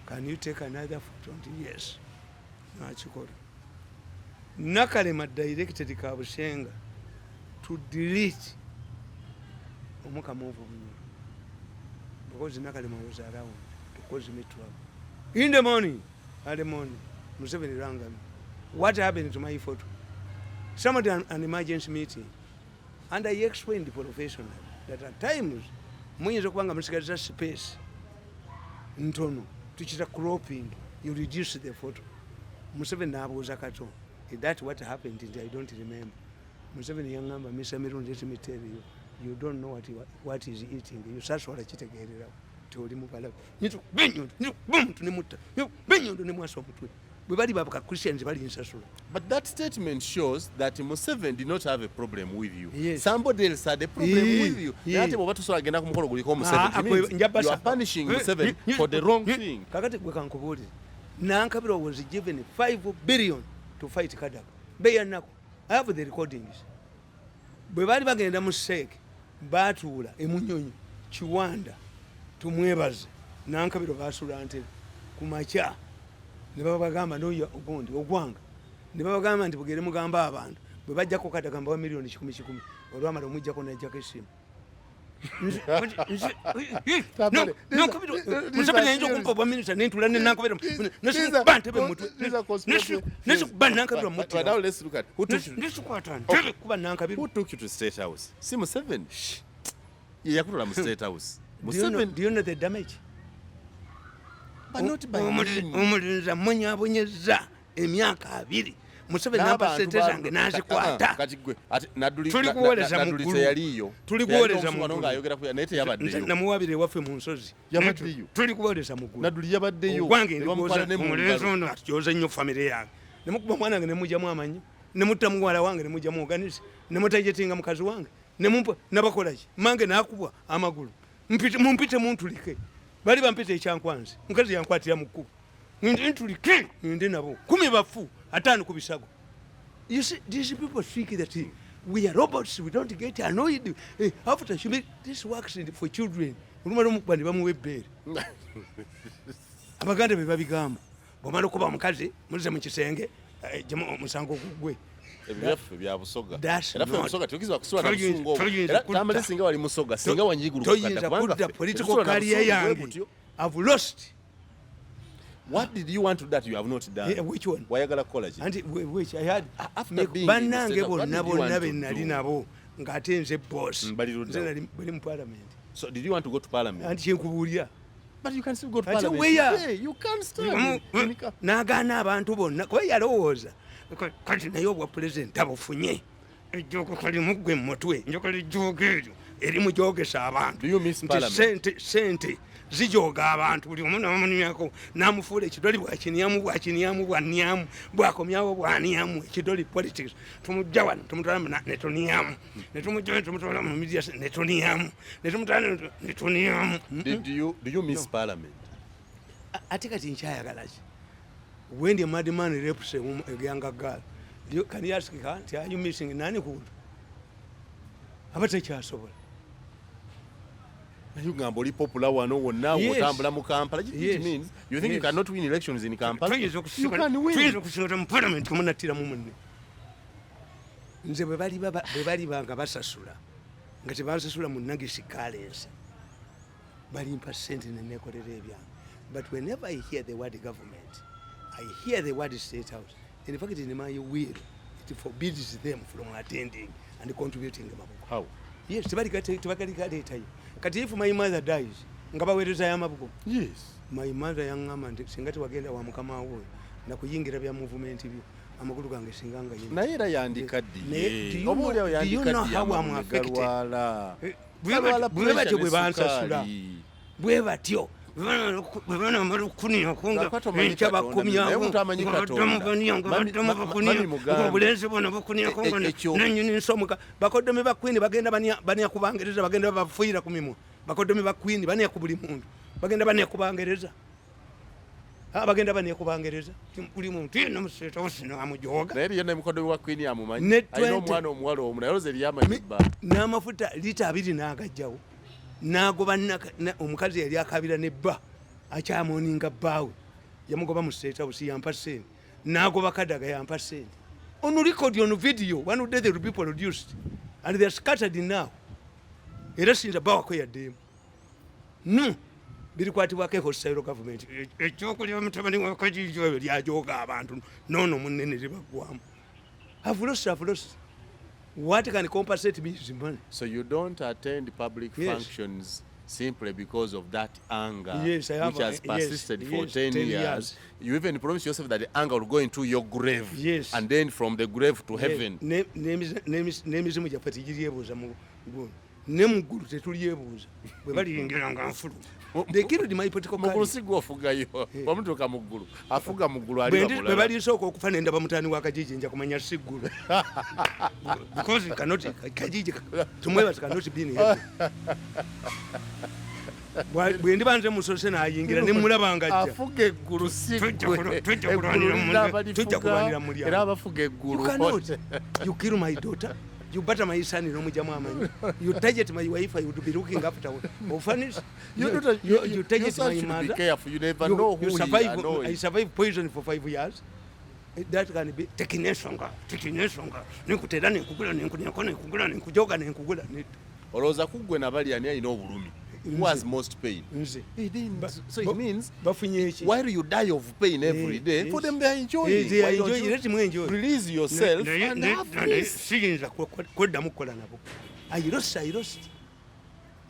Can you take another photo? And yes. Nakikola. Nakalema directed Kabushenga to delete Omukama of Bunyoro because Nakalema was around to cause me trouble. In the morning, early morning, Museveni rang me. What happened to my photo? Somebody an emergency meeting. And I explained professionally that at times, muyinza okuba nga musigaza space ntono, tukita cropping, you reduce the photo. Museveni n'abuuza Kato, is that what happened? And I don't remember. Museveni yaŋŋamba, Mr. Mirundi, let me tell you, you don't know what is eating. You sasobola kitegeererawo nti oli mubalabe. Nyita enyondo, nyita omuntu ne mutta, nyita enyondo ne mwasa omutwe. Bwe bali baba Christians bali nsasula. But that statement shows that Museveni did not have a problem with you. Yes. Somebody else had a problem with you. Naye ate bw'oba tosobola kugenda ku mukolo guliko Museveni, it means you are punishing Museveni for the wrong thing. Kakati gwe kankubuulire. Nankabirwa was given 5 billion to fight Kadaga. Beya nnaku. I have the recordings. Bwe baali bagenda mu seeke, baatuula emunyonyo Kiwanda, Tumwebaze, Nankabiro, basula ntebe. Ku makya ne babagamba noyo ogundi ogwanga, ne babagamba nti bugere mugamba abantu bwe bajjako Kadagamba wa miliyoni kikumi kikumi. Olwamala omujjako, najjako essimu. Museveni ayinza okumpa obwa minisita nentula nenankabira nekuba ntebe mutwe, nesikuba Nankabirwa mutnesikwata ntebe kuba Nankabirwa. Who took you to State House? Si Museveni? Ye yakutwala mu State House. Museveni. Do you know the damage? But not by him. Omulinza munyabonyeza emyaka 20. Museveni nampa sente zange nazikwata. Kati gwe ate Nadduli Tuli kuwoleza mu Nadduli ggulu. Teyaliyo. Tuli kuwoleza mu Teyaliyo ggulu. ng'ayogera ku naye teyabaddeyo. Namuwabira ewaffe mu nsozi. Yabaddeyo. Tuli kuwoleza mu ggulu. Nadduli yabaddeyo. Ogwange Ne bamutwala ne mu omulenzi ngalo. ono atyoze nnyo famire yange, nemukuba omwana wange, nemugyamu amanyi, nemutta muwala wange, nemugyamu oganisi, nemutajetinga mukazi wange, nemumpa nabakolaki mange nakubwa amagulu. Mumpite muntulike, bali bampita ekyankwanzi, mukazi yankwatira mu kkubo. Ntulike ngende nabo 10 bafu, 50 ku bisago. You see, these people think that we are robots, we don't get annoyed. After she make, this works for children. Olumala omukuba ne bamuwa ebbeere. Abaganda be babigamba. Bw'omala okuba omukazi, muzze mu kisenge, omusango gugwe. Ebyaffe bya Busoga. That's Era ffe not- Busoga tetukiza kusula na Toyinza- busungu obwo. toyinza Era kudda. Tamale singa wali Musoga, singa wanyigulukuka Toyinza dda, kubanga kudda ffe political tetusula na career busungu bwe yange. butyo. I've lost. What did you want to that you have not done? Yeah, which one? Wayagala kukola ki? Anti which I had After being in the bannange state of- what bonna did you bonna want be to nali do? nabo ng'ate nze boss. Bali ludda Nze wa? nali bali mu parliament. So did you want to go to parliament? Anti kyenkubuulira. But you can still go to Ate parliament. where? Hey, you can stand. N'agaana abantu bonna kuba yalowooza kati naye obwa pulezidenti abufunye, ejjoogo kalimuggwe mu mutwe, njagala ejjoogo eryo erimujogesa abantu. Do you miss Nti parliament? sente zijooga abantu, buli omu namunyako namufuula ekidoli, bwakinyamu bwakinyamu bwanyamu bwakomyawo bwanyamu ekidoli politics. Tumujja wano tumutwala netoniyamu, netumujja tumutwala mu media netoniyamu, netumutwala netoniyamu. Did you do you miss parliament? Ate kati nkyayagala ki when the madman rapes a woman, a younger girl? Can you ask her nti, "Are you missing nani?" Kudu aba tekyasobola. Naye ogamba oli popular wano wonna Yes. otambula mu Kampala. It Yes. means you think you Yes. cannot win elections in Kampala? Tuyinza You can win. Tuyinza okusinga mu parliament omunattiramu munne. Nze bwe baliba nga basasula, nga tebansasula mu nagisi currency, balimpa sente nenekolera ebyange. But whenever I hear the word government, I hear the word State House. In fact, in my will it forbids them from attending and contributing mabugo. How? Yes, tebalikaleetayo. Kati if my mother dies nga baweerezayo amabugo? Yes. My mother yaŋŋamba nti singa tewagenda wa mukama wo nakuyingira bya movement byo, amagulu gange singa nga yingira. Naye era Naye, do yandikaddiye. you Oba oliawo do you know yandikaddiye how I'm amagulu ne affected? galwala. Bwe Galwala bwe batyo pressure bwe ne bansasula. sukaali. Bwe batyo bwe banamala okukuniako nga Lwakuba tomanyi enkya Katonda, naye bakomyawo omuntu amanyi nga Katonda. baddamu bania nga baddamu bakunia Mami mugambe. nga obulenzi bwona bukuniako nga nanyini nsomuka. Bakoddomi ba Queen bagenda bania ku Bangereza, bagenda babafuuyira ku mimwa. Bakoddomi ba Queen bania ku buli muntu, bagenda bania ku Bangereza. Bagenda bania ku Bangereza, buli muntu yenna museetawo sino amujoga. Naye eriyo ne mukoddomi wa Queen amumanyi. Ne Alina 20 omwana omuwala omu naye olowooza eriyo amanyi bba. N'amafuta lita 20 n'agajjawo n'agoba omukazi yali akabira ne bba akyamoninga bbaawe, yamugoba mu State House, yampa sente. N'agoba Kadaga, yampa sente on record, on video. One day they will be produced and they are scattered now. Era sinza bawako yaddeemu no birikwatibwako ehostile government. Ekyokulya mutabani wa Kajiji oyo lyajoga abantu nono munene libaggwamu. I've lost, I've lost. What can compensate me is money. So you don't attend public Yes. functions simply because of that anger Yes, I have which has yes, persisted for yes, 10 10 years. years. You even promise yourself that the anger will go into your grave. Yes. And then from the grave to heaven. N'emizimu gyaffe tegiryebuuza mu guno, ne mu ggulu tetulyebuuza bwe baliyingira nga nfulu. They killed my political Mu ggulu career. si gwe ofugayo. Wamutuuka mu ggulu. Afuga mu ggulu ali Bwe mulala. balisooka okufa nendaba mutaani wa Kajiji, nja kumanya si ggulu, because cannot Kajiji Tumwebaze cannot be in heaven. Bwe ndiba nze musose nayingira ne mulaba nga ajja. Afuga eggulu si gwe. Tujja Eggulu kulwanira lirina abalifuga, tujja kulwanira mu mulyango. era abafuga eggulu. You cannot. You kill my daughter. You butter my son n'omugyamu amanyi. You target my wife, I would be looking after orphans. You Your target son my should be mother. careful. You never You, know who you he survive, annoys. I survive poison for 5 years. That can be tekina ensonga, tekina ensonga, nenkutera, nenkugula, nenkuneko, nenkugula, nenkujoga, nenkugula. Olowooza ku ggwe nabali ani alina obulumi? Who has most pain? Nze. So it means Bafunye eki? while you die of pain every day, for them they are enjoying. They are Why don't enjoying. you Let them enjoy. release yourself and have peace? Siyinza kweddamu kukola nabo. I lost, I lost,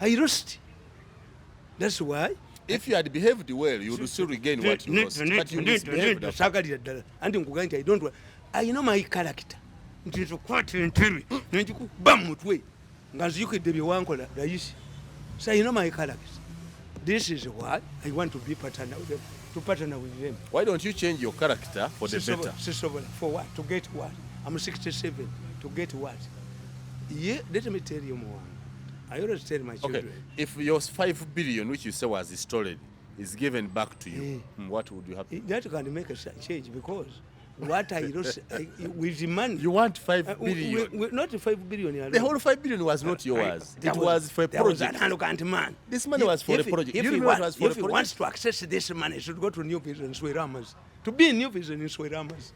I lost. That's why If you had behaved well, you would still regain what you lost, but you misbehaved. Saagalira ddala, anti nkugambye nti I don't I know my character, nti nsokwata entebe nenjikuba mu mutwe nga nzijukidde bye wankola layisi. So I know my character. This is why I want to be partner with them, to partner with them. Why don't you change your character for the better? Sisobola. For what? To get what? I'm 67. To get what? Yeah, let me tell you more. I always tell my Okay, children. if your 5 billion, which you say was stolen, is given back to you, what would you have? That can make a change, because what I lost with the money. You want 5 billion. Not 5 billion alone. The whole 5 billion was not yours. There It was for a There was an project. arrogant man. This money was for a project. If You he, remember it was for if a he project? wants to access this money, he should go to New Vision Sweramas. To be in New Vision in Sweramas.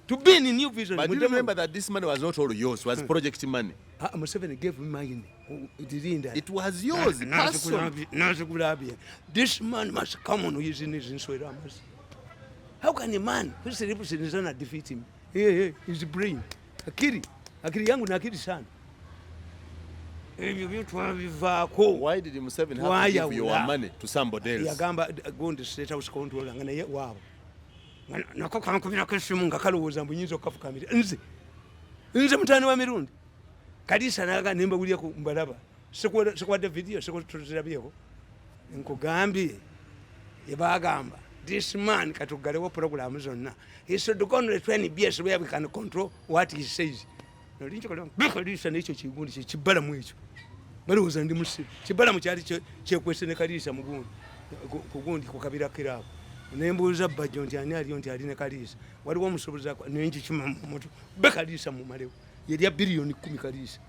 To be in New Vision. But do you Mudemu- remember that this money was not all yours, it was project money. Ah, Museveni gave me mine. Dirinda. It was yours, personal. Nazikulabye. This man must come on his knees in Sweramas. How can a man who sleeps in his own defeat him? Hey, hey, his brain. Akili. Akili yangu na akili sana. Ebyo byo twabivaako. Why did Museveni have to give your Twayawula. money to somebody else? Yagamba gundi State House controller nga naye waabwe. Nga nako kankubirako essimu nga kalowooza mbu nyinza okukafukamira. Nze mutaani wa Mirundi. Kalisa naga nembawulirako mbalaba. Sikuwadde video, sikutuzirabyeko. Nkugambye ebagamba this man katugalewo programu zonna. He should go on the NBS where we can control what he says. Kalisa nekyo kigundi kye kibalamu ekyo. Balowooza ndi musiru. Kibalamu kyali kyekwese ne Kalisa mugundi ku gundi ku Kabira kiraabo. Nembuuza Bajjo nti ani aliyo, nti ali ne Kalisa. Waliwo omusuubuzi nenkikima mu mutwe. Be Kalisa mumalewo. Yerya 10 biliyoni Kalisa.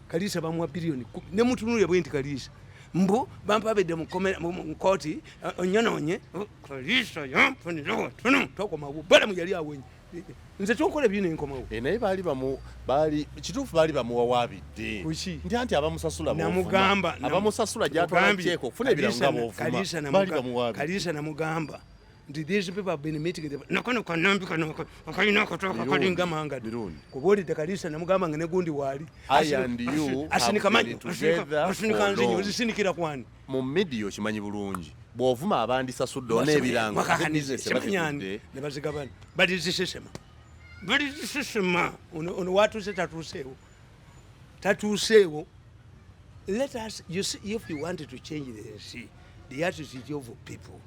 Kalisa bamuwa 10 biliyoni. Ne mutunulire bwe nti Kalisa. Mbu bampabidde mu kooti onyononye. Kalisa yampunira watono. Tokomawo. Balamu yali awenye. Nze tonkola ebyo nenkomawo. Eh, naye baali bamu baali kituufu baali bamuwawaabidde. Kuki? Nti anti abamusasula b'ovuma. Namugamba Abamusasula gy'atwala Mugambye, kyeko okufuna ebirabo nga b'ovuma. Kalisa Baali bamuwaabidde. Kalisa namugamba nti these people have been meeting the nakono kanambi kano akalina akatooka kalinga mangado. Mirundi. Kubuulidde Kalisa namugamba nga ne gundi waali. I and you have Asinika been manyo, together asinika for nzinyo, long. ozisinikira kwani? Mu media okimanyi bulungi bw'ovuma abandisasudde n'ebirango ate business Semanyani ebategudde. ne bazigabana, balizisesema, balizisesema. Ono watuuse tatuuseewo, tatuuseewo. Let us, you see, if you want to change the nsi, the attitude of people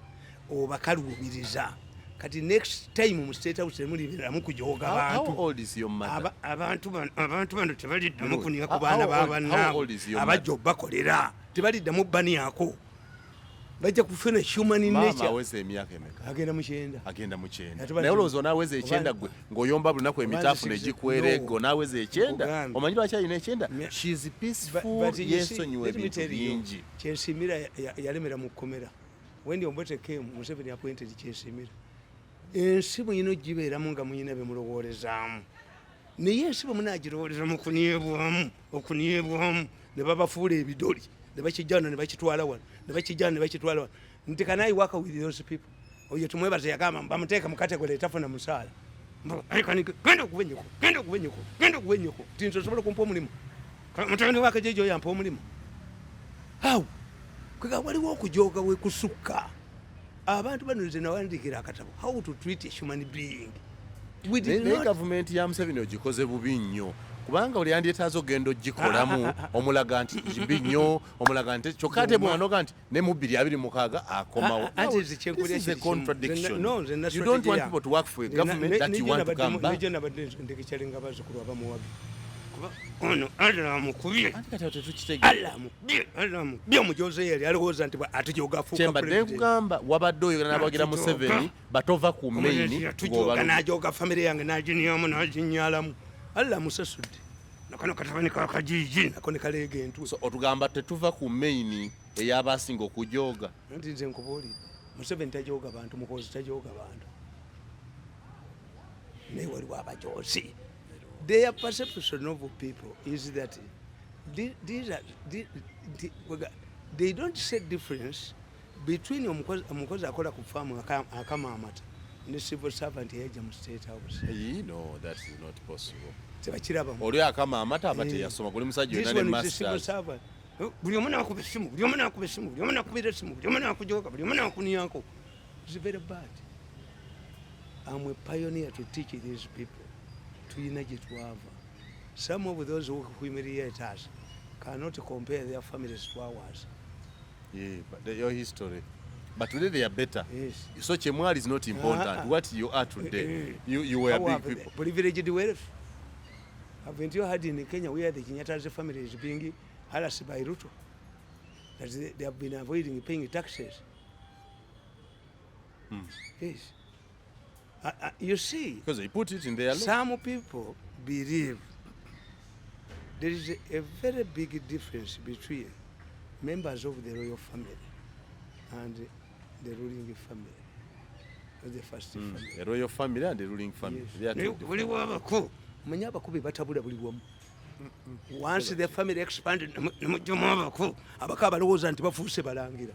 obakaluubiriza. Kati next time mu State House temulibeeramu kujoga How bantu. old is your mother? Abantu bano tebaliddamu Mirundi, kunia ku baana how old is babannaabwe your abajja obbakolera, tebaliddamu baniako, bajja kufuna human Maama nature. aweza emyaka emeka? Agenda mu 90. Agenda mu 90. Ate Naye olowooza onaaweza 90 gwe ng'oyomba buli lunaku emitaafu negikwerego No. n'aweza 90? Nkugambye. Omanyi lwaki alina 90? She's peaceful, But you see, yeesonyiwa let me ebintu tell you, bingi. Kyesimira yalemera mu kkomera. When Obote came, Museveni appointed Kyesimira. Ensi muyina ogibeeramu nga muyina bemulowoolezaamu, naye ensi bwe munagirowooleza mu kuniibwamu, okuniibwamu ne babafuula ebidoli, ne bakijja wano ne bakitwala wano, ne bakijja wano ne bakitwala wano, nti can I work with those people? Oyo tumwebaze yagamba bamuteeka mu category etafuna musaala. Mbu, "Ai, genda okuba ennyoko, genda okuba ennyoko, genda okuba ennyoko," nti nze osobola kumpa omulimu? Mutabani wakajejo yampa omulimu awo. Kwega waliwo okujoga wekusukka abantu bano. Nze nawandikira akatabo, How to Treat a Human Being. We did Naye not gavumenti ya Museveni ogikoze bubi nnyo, kubanga oli yandyetaaze ogenda ogikolamu omulaga nti kibi nnyo, omulaga nti kyokka ate bwanoga nti ne mu 2026 akomawo. Anti nze kyenkulya This is a kiri kimu. contradiction. No, nze na You don't want strategy people to work for a government that you want to come back. Nejo nabadde ndekekyalenga bazzukulu abamuwabi, kuba ono Allah amukubye. Anti kati awo tetukitegeera. Allah amukubye, Allah amukubye. Omujoze yali alowooza nti atujoga afuuka Kyembadde president. nkugamba, wabadde oyogera n'abawagira Atujoga. Museveni batova ku main Tujoga, najoga famire yange naginyamu naginyalamu. Allah amusasudde. Nakano katabani kakajiji nako ne kaleega entwe. So otugamba tetuva ku main ey'abasinga okujooga. Nti nze nkubuulidde, Museveni tajooga bantu, Muhoozi tajooga bantu, naye waliwo abajoozi. Their perception of people is that these are, they don't see difference between omukozi akola ku faamu akama amata ne civil servant eyajja mu State House. No, that is not possible. Tebakirabamu. Oli akama amata aba Eh. teyasoma, guli musajja This yonna ne one is a civil masters. servant. Buli omu nakuba essimu, buli omu nakuba essimu, buli omu nakubira essimu, buli omu nakujoga, buli omu nakuniyako. It's very bad. I'm a pioneer to teach these people. Tuyina gye twava. Some of those who humiliate us cannot compare their families to ours. Yeah, but your history, but today they are better. Yes. So kyemwali is not important. Ah. What you are today. Eh, You were How big have people. the privileged wealth. Haven't you heard in Kenya where the Kenyatta's family is being harassed by Ruto? That they have been avoiding paying taxes. Yes. You see, Because they put it in their law. some people believe there is a very big difference between members of the royal family and the ruling family, or the first family. The royal family and the ruling family. Yes. They are two Naye different. buliwo abako, manye abako be batabula buli wamu. Once the family expanded, nemujjamu abako, abako abalowooza nti bafuuse balangira.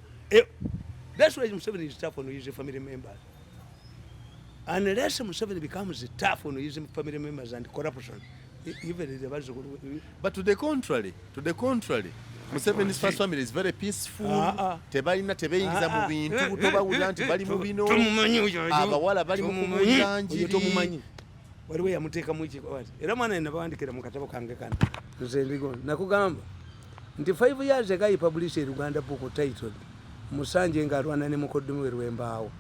That's why Museveni is tough on his family members. Unless Museveni becomes tough on his family members and corruption, even the bazzukulu. But to the contrary, Museveni's first family is very peaceful. Ah, ah. Tebalina, tebeyingiza mu Ah, ah. bintu, tobawulira nti bali mu bino. Tomumanyi oyo. Abawala bali mu Tomumanyi. kubuulira Oyo njiri. tomumanyi. Waliwo yamuteekamu ekikwate, era mwana nabawandikira mu katabo kange kano. Nze ndigo nakugamba nti 5 years ago I published a Luganda book titled Musanje ng'alwana ne mukoddomi we Lwembaawo.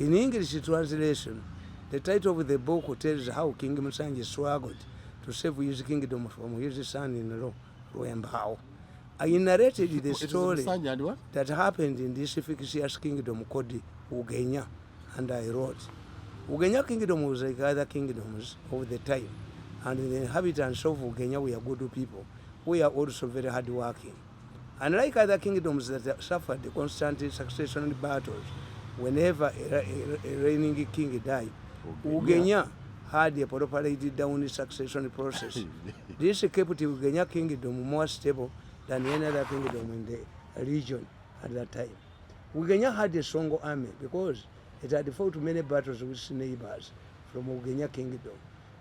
In English translation, the title of the book tells how King Musanje struggled to save his kingdom from his son-in-law Lwembaawo. I narrated the It is story Musanje and what? that happened in this fictitious kingdom called Ugenya, and I wrote, Ugenya kingdom was like other kingdoms of the time, and the inhabitants of Ugenya were good people, who were also very hardworking. Unlike other kingdoms that suffered constant succession battles, whenever a reigning king died, Ugenya had a properly laid down succession process. This kept Ugenya kingdom more stable than any other kingdom in the region at that time. Ugenya had a strong army because it had fought many battles with its neighbors from Ugenya kingdom.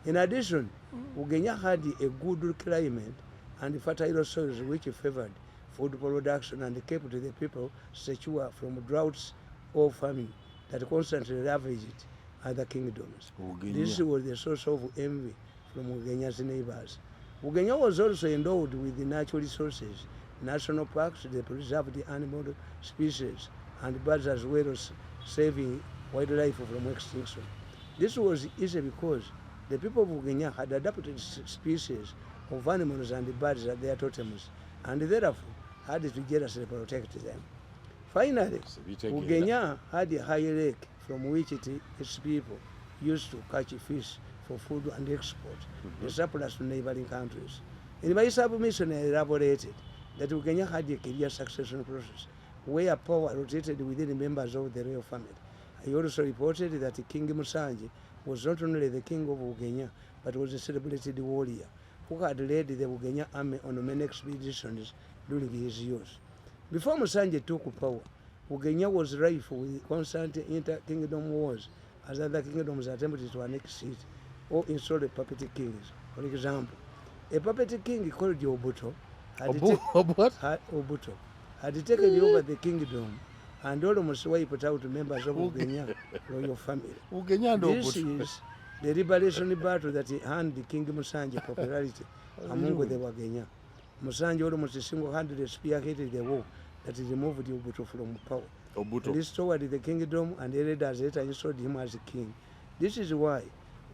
In addition, Ugenya had a good climate and fertile soils which favored food production and kept the people secure from droughts or famine that constantly ravaged other kingdoms. Ugenya. This was the source of envy from Ugenya's neighbors. Ugenya was also endowed with the natural resources, national parks, the preserved animal species, and birds, as well as saving wildlife from extinction. This was easy because the people of Ugenya had adapted species of animals and birds as their totems, and therefore had to jealously protect them. Finally, Sibitegeera. Ugenya had a high lake from which its people used to catch fish for food and export the surplus to neighboring countries. In my submission, I elaborated that Ugenya had a clear succession process where power rotated within the members of the royal family. I also reported that King Musanje was not only the king of Ugenya, but was a celebrated warrior who had led the Ugenya army on many expeditions during his youth. Before Musanje took power, Ugenya was rife with constant inter-kingdom wars as other kingdoms attempted to annex it or install puppet kings. For example, a puppet king called Obuto had, What? Obuto had taken over the kingdom and almost wiped out members of Ugenya royal family. Ugenya and This Obuto. is the liberation battle that earned King Musanje popularity among the Wagenya. Musanje almost single-handedly spearheaded the war that removed Obuto from power, Obuto. restored the kingdom, and elders later installed him as king. This is why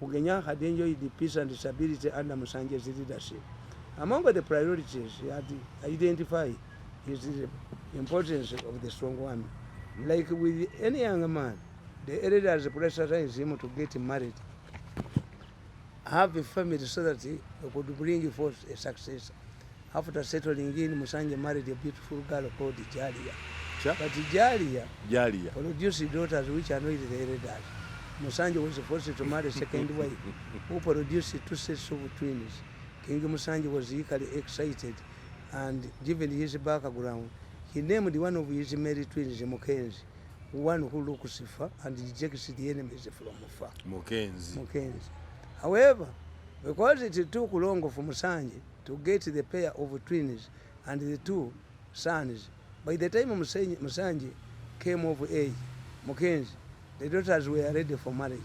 Ugenya had enjoyed the peace and stability under Musanje's leadership. Among the priorities he had identified is the importance of the strong army. Like with any young man, the elders pressurized him to get married. Have a family so that he could bring forth a successor. After settling in, Musanje married a beautiful girl called Jalia. Cha? But Jalia Jalia produced daughters which annoyed the elders. Musanje was forced to marry a second wife who produced two sets of twins. King Musanje was equally excited and, given his background, he named one of his married twins Mukenzi, one who looks far and rejects the enemies from afar. Mukenzi. Mukenzi. However, because it took long for Musanje to get the pair of twins and the two sons, by the time Musanje came of age, Mukenzi, the daughters were ready for marriage.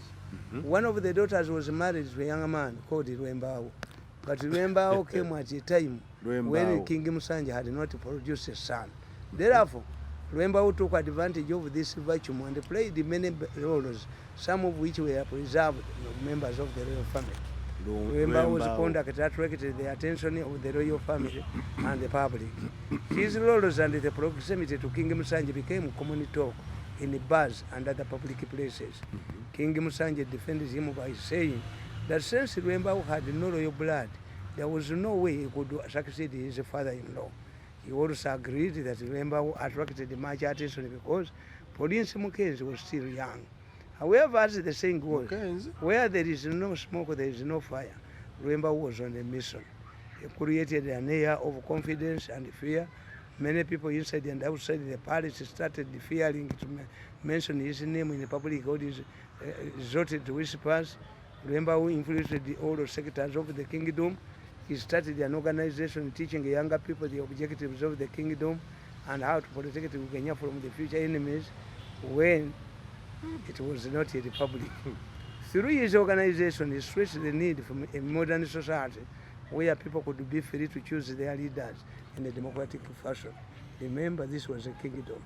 One of the daughters was married to a young man called Rwembao. But Rwembao came at a time when Rwembao. King Musanje had not produced a son. Therefore, Rwembao took advantage of this vacuum and played many roles, some of which were preserved members of the royal family. Rwembao's Rwembao. conduct attracted the attention of the royal family and the public. His roles and the proximity to King Musanje became common talk in bars and other public places. King Musanje defended him by saying that since Rwembao had no royal blood, there was no way he could succeed his father-in-law. He also agreed that Rwembao attracted much attention because Prince Mukenzi was still young. However, as the saying goes, Mukenzi? where there is no smoke, there is no fire. Rwembao was on a mission. He created an air of confidence and fear. Many people inside and outside the palace started fearing to mention his name in the public audience, resorted to whispers. Rwembao influenced all sectors of the kingdom. He started an organization teaching younger people the objectives of the kingdom and how to protect Ugenya from the future enemies when it was not a republic. Through his organization, he stressed the need for a modern society where people could be free to choose their leaders in a democratic fashion. Remember, this was a kingdom.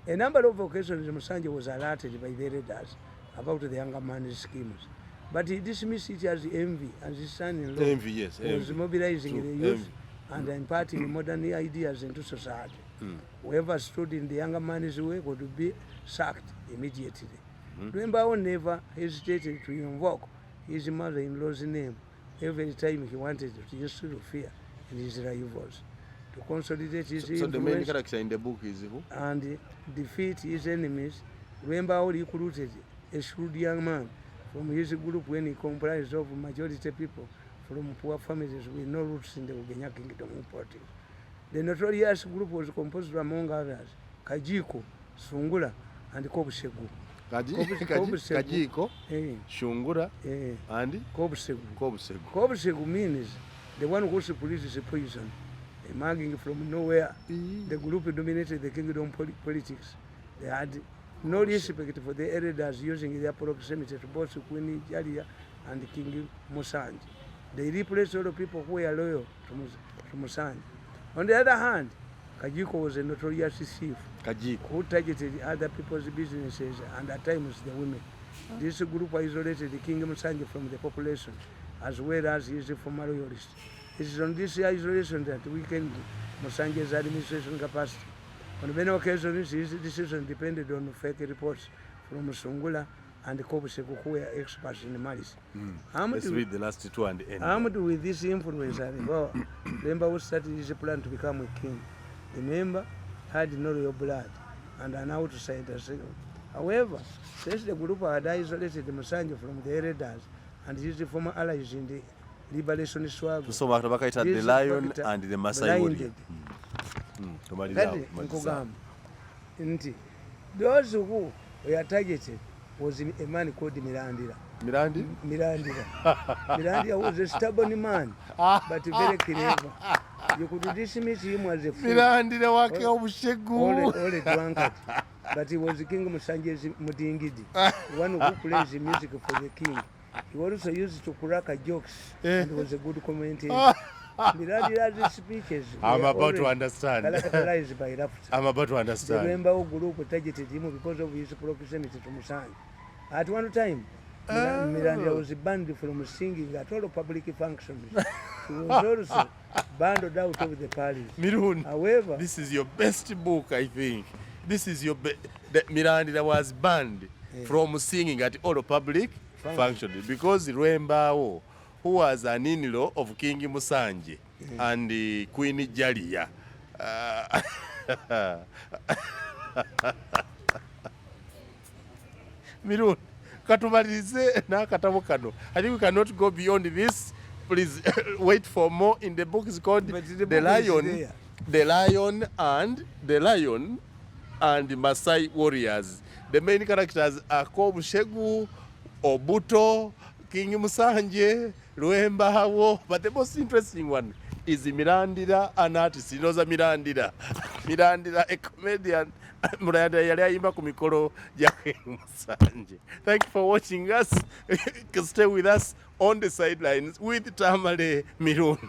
A number of occasions, Musanje was alerted by the leaders about the younger man's schemes, but he dismissed it as envy, and his son-in-law Envy, yes, was envy. mobilizing True, the youth envy. And imparting modern ideas into society. Whoever stood in the younger man's way would be sacked immediately. Rwembao never hesitated to invoke his mother-in-law's name every time he wanted to instill fear in his rivals. To consolidate his So the main influence character in the book is who? And defeat his enemies, Rwembao recruited a shrewd young man from his group when he comprised of majority people from poor families with no roots in the Ugenya kingdom politics. The notorious group was composed, among others, Kajiko, Sungula, and Kobusegu. Kobusegu. Kajiko, Shungura, and Kobusegu. Kobusegu. Kobusegu means the one who produces poison, emerging from nowhere. The group dominated the kingdom politics. They had no respect for the elders, using their proximity to both Queen Jalia and King Musanje. They replaced all the people who were loyal to Musanje. On the other hand, Kajiko was a notorious thief Kajiko. Who targeted other people's businesses and at times the women. This group isolated King Musanje from the population as well as his former loyalists. It is on this isolation that weakened Musanje's administration capacity. On many occasions, his decision depended on fake reports from Sungula and Kobusegu, who were experts in malice. Armed Let's read the last two and end. Armed with this influence and power, Rwembao started his plan to become a king. The member had no royal blood and an outsider. However, since the group had isolated Musanje from the elders and his former allies in the liberation struggle, Tusoma akatabo bakayita The this Lion factor and the Masai Warrior. blinded Tumaliriza awo, Kati tumaliriza. nkugamba nti those who were targeted was a man called Mirandira. Mirandi? Mirandira. Mirandira was a stubborn man, but very clever. You could dismiss him as a fool Mirandira wake obushegu. or a drunkard. But he was King Musanje's Mudingidi, one who plays the music for the king. He also used to crack jokes and was a good commentator. Mirandira's speeches I'm were about to always understand. characterized by laughter. I'm about to The understand. Rwembao group targeted him because of his proximity to Musanje. At one time, Mirandira was banned from singing at all public functions. He was also banned out of the palace. Mirundi, However, this is your best book, I think. This is your the Mirandira was banned from singing at all public Function. functions because Rwembao who was an in-law of King Musanje and Queen Jalia. Mirundi, katumalirize n'akatabo kano. I think we cannot go beyond this. Please wait for more in the book is called But the The book is Lion, there. The Lion and Masai Warriors. The main characters are Kobushegu, Obuto, King Musanje, Lwembawo, but the most interesting one is Mirandira, an artist. He knows a Mirandira. Mirandira, a comedian. Mirandira yali ayimba ku mikolo gya King Musanje. Thank you for watching us. Stay with us on the sidelines with Tamale Mirundi.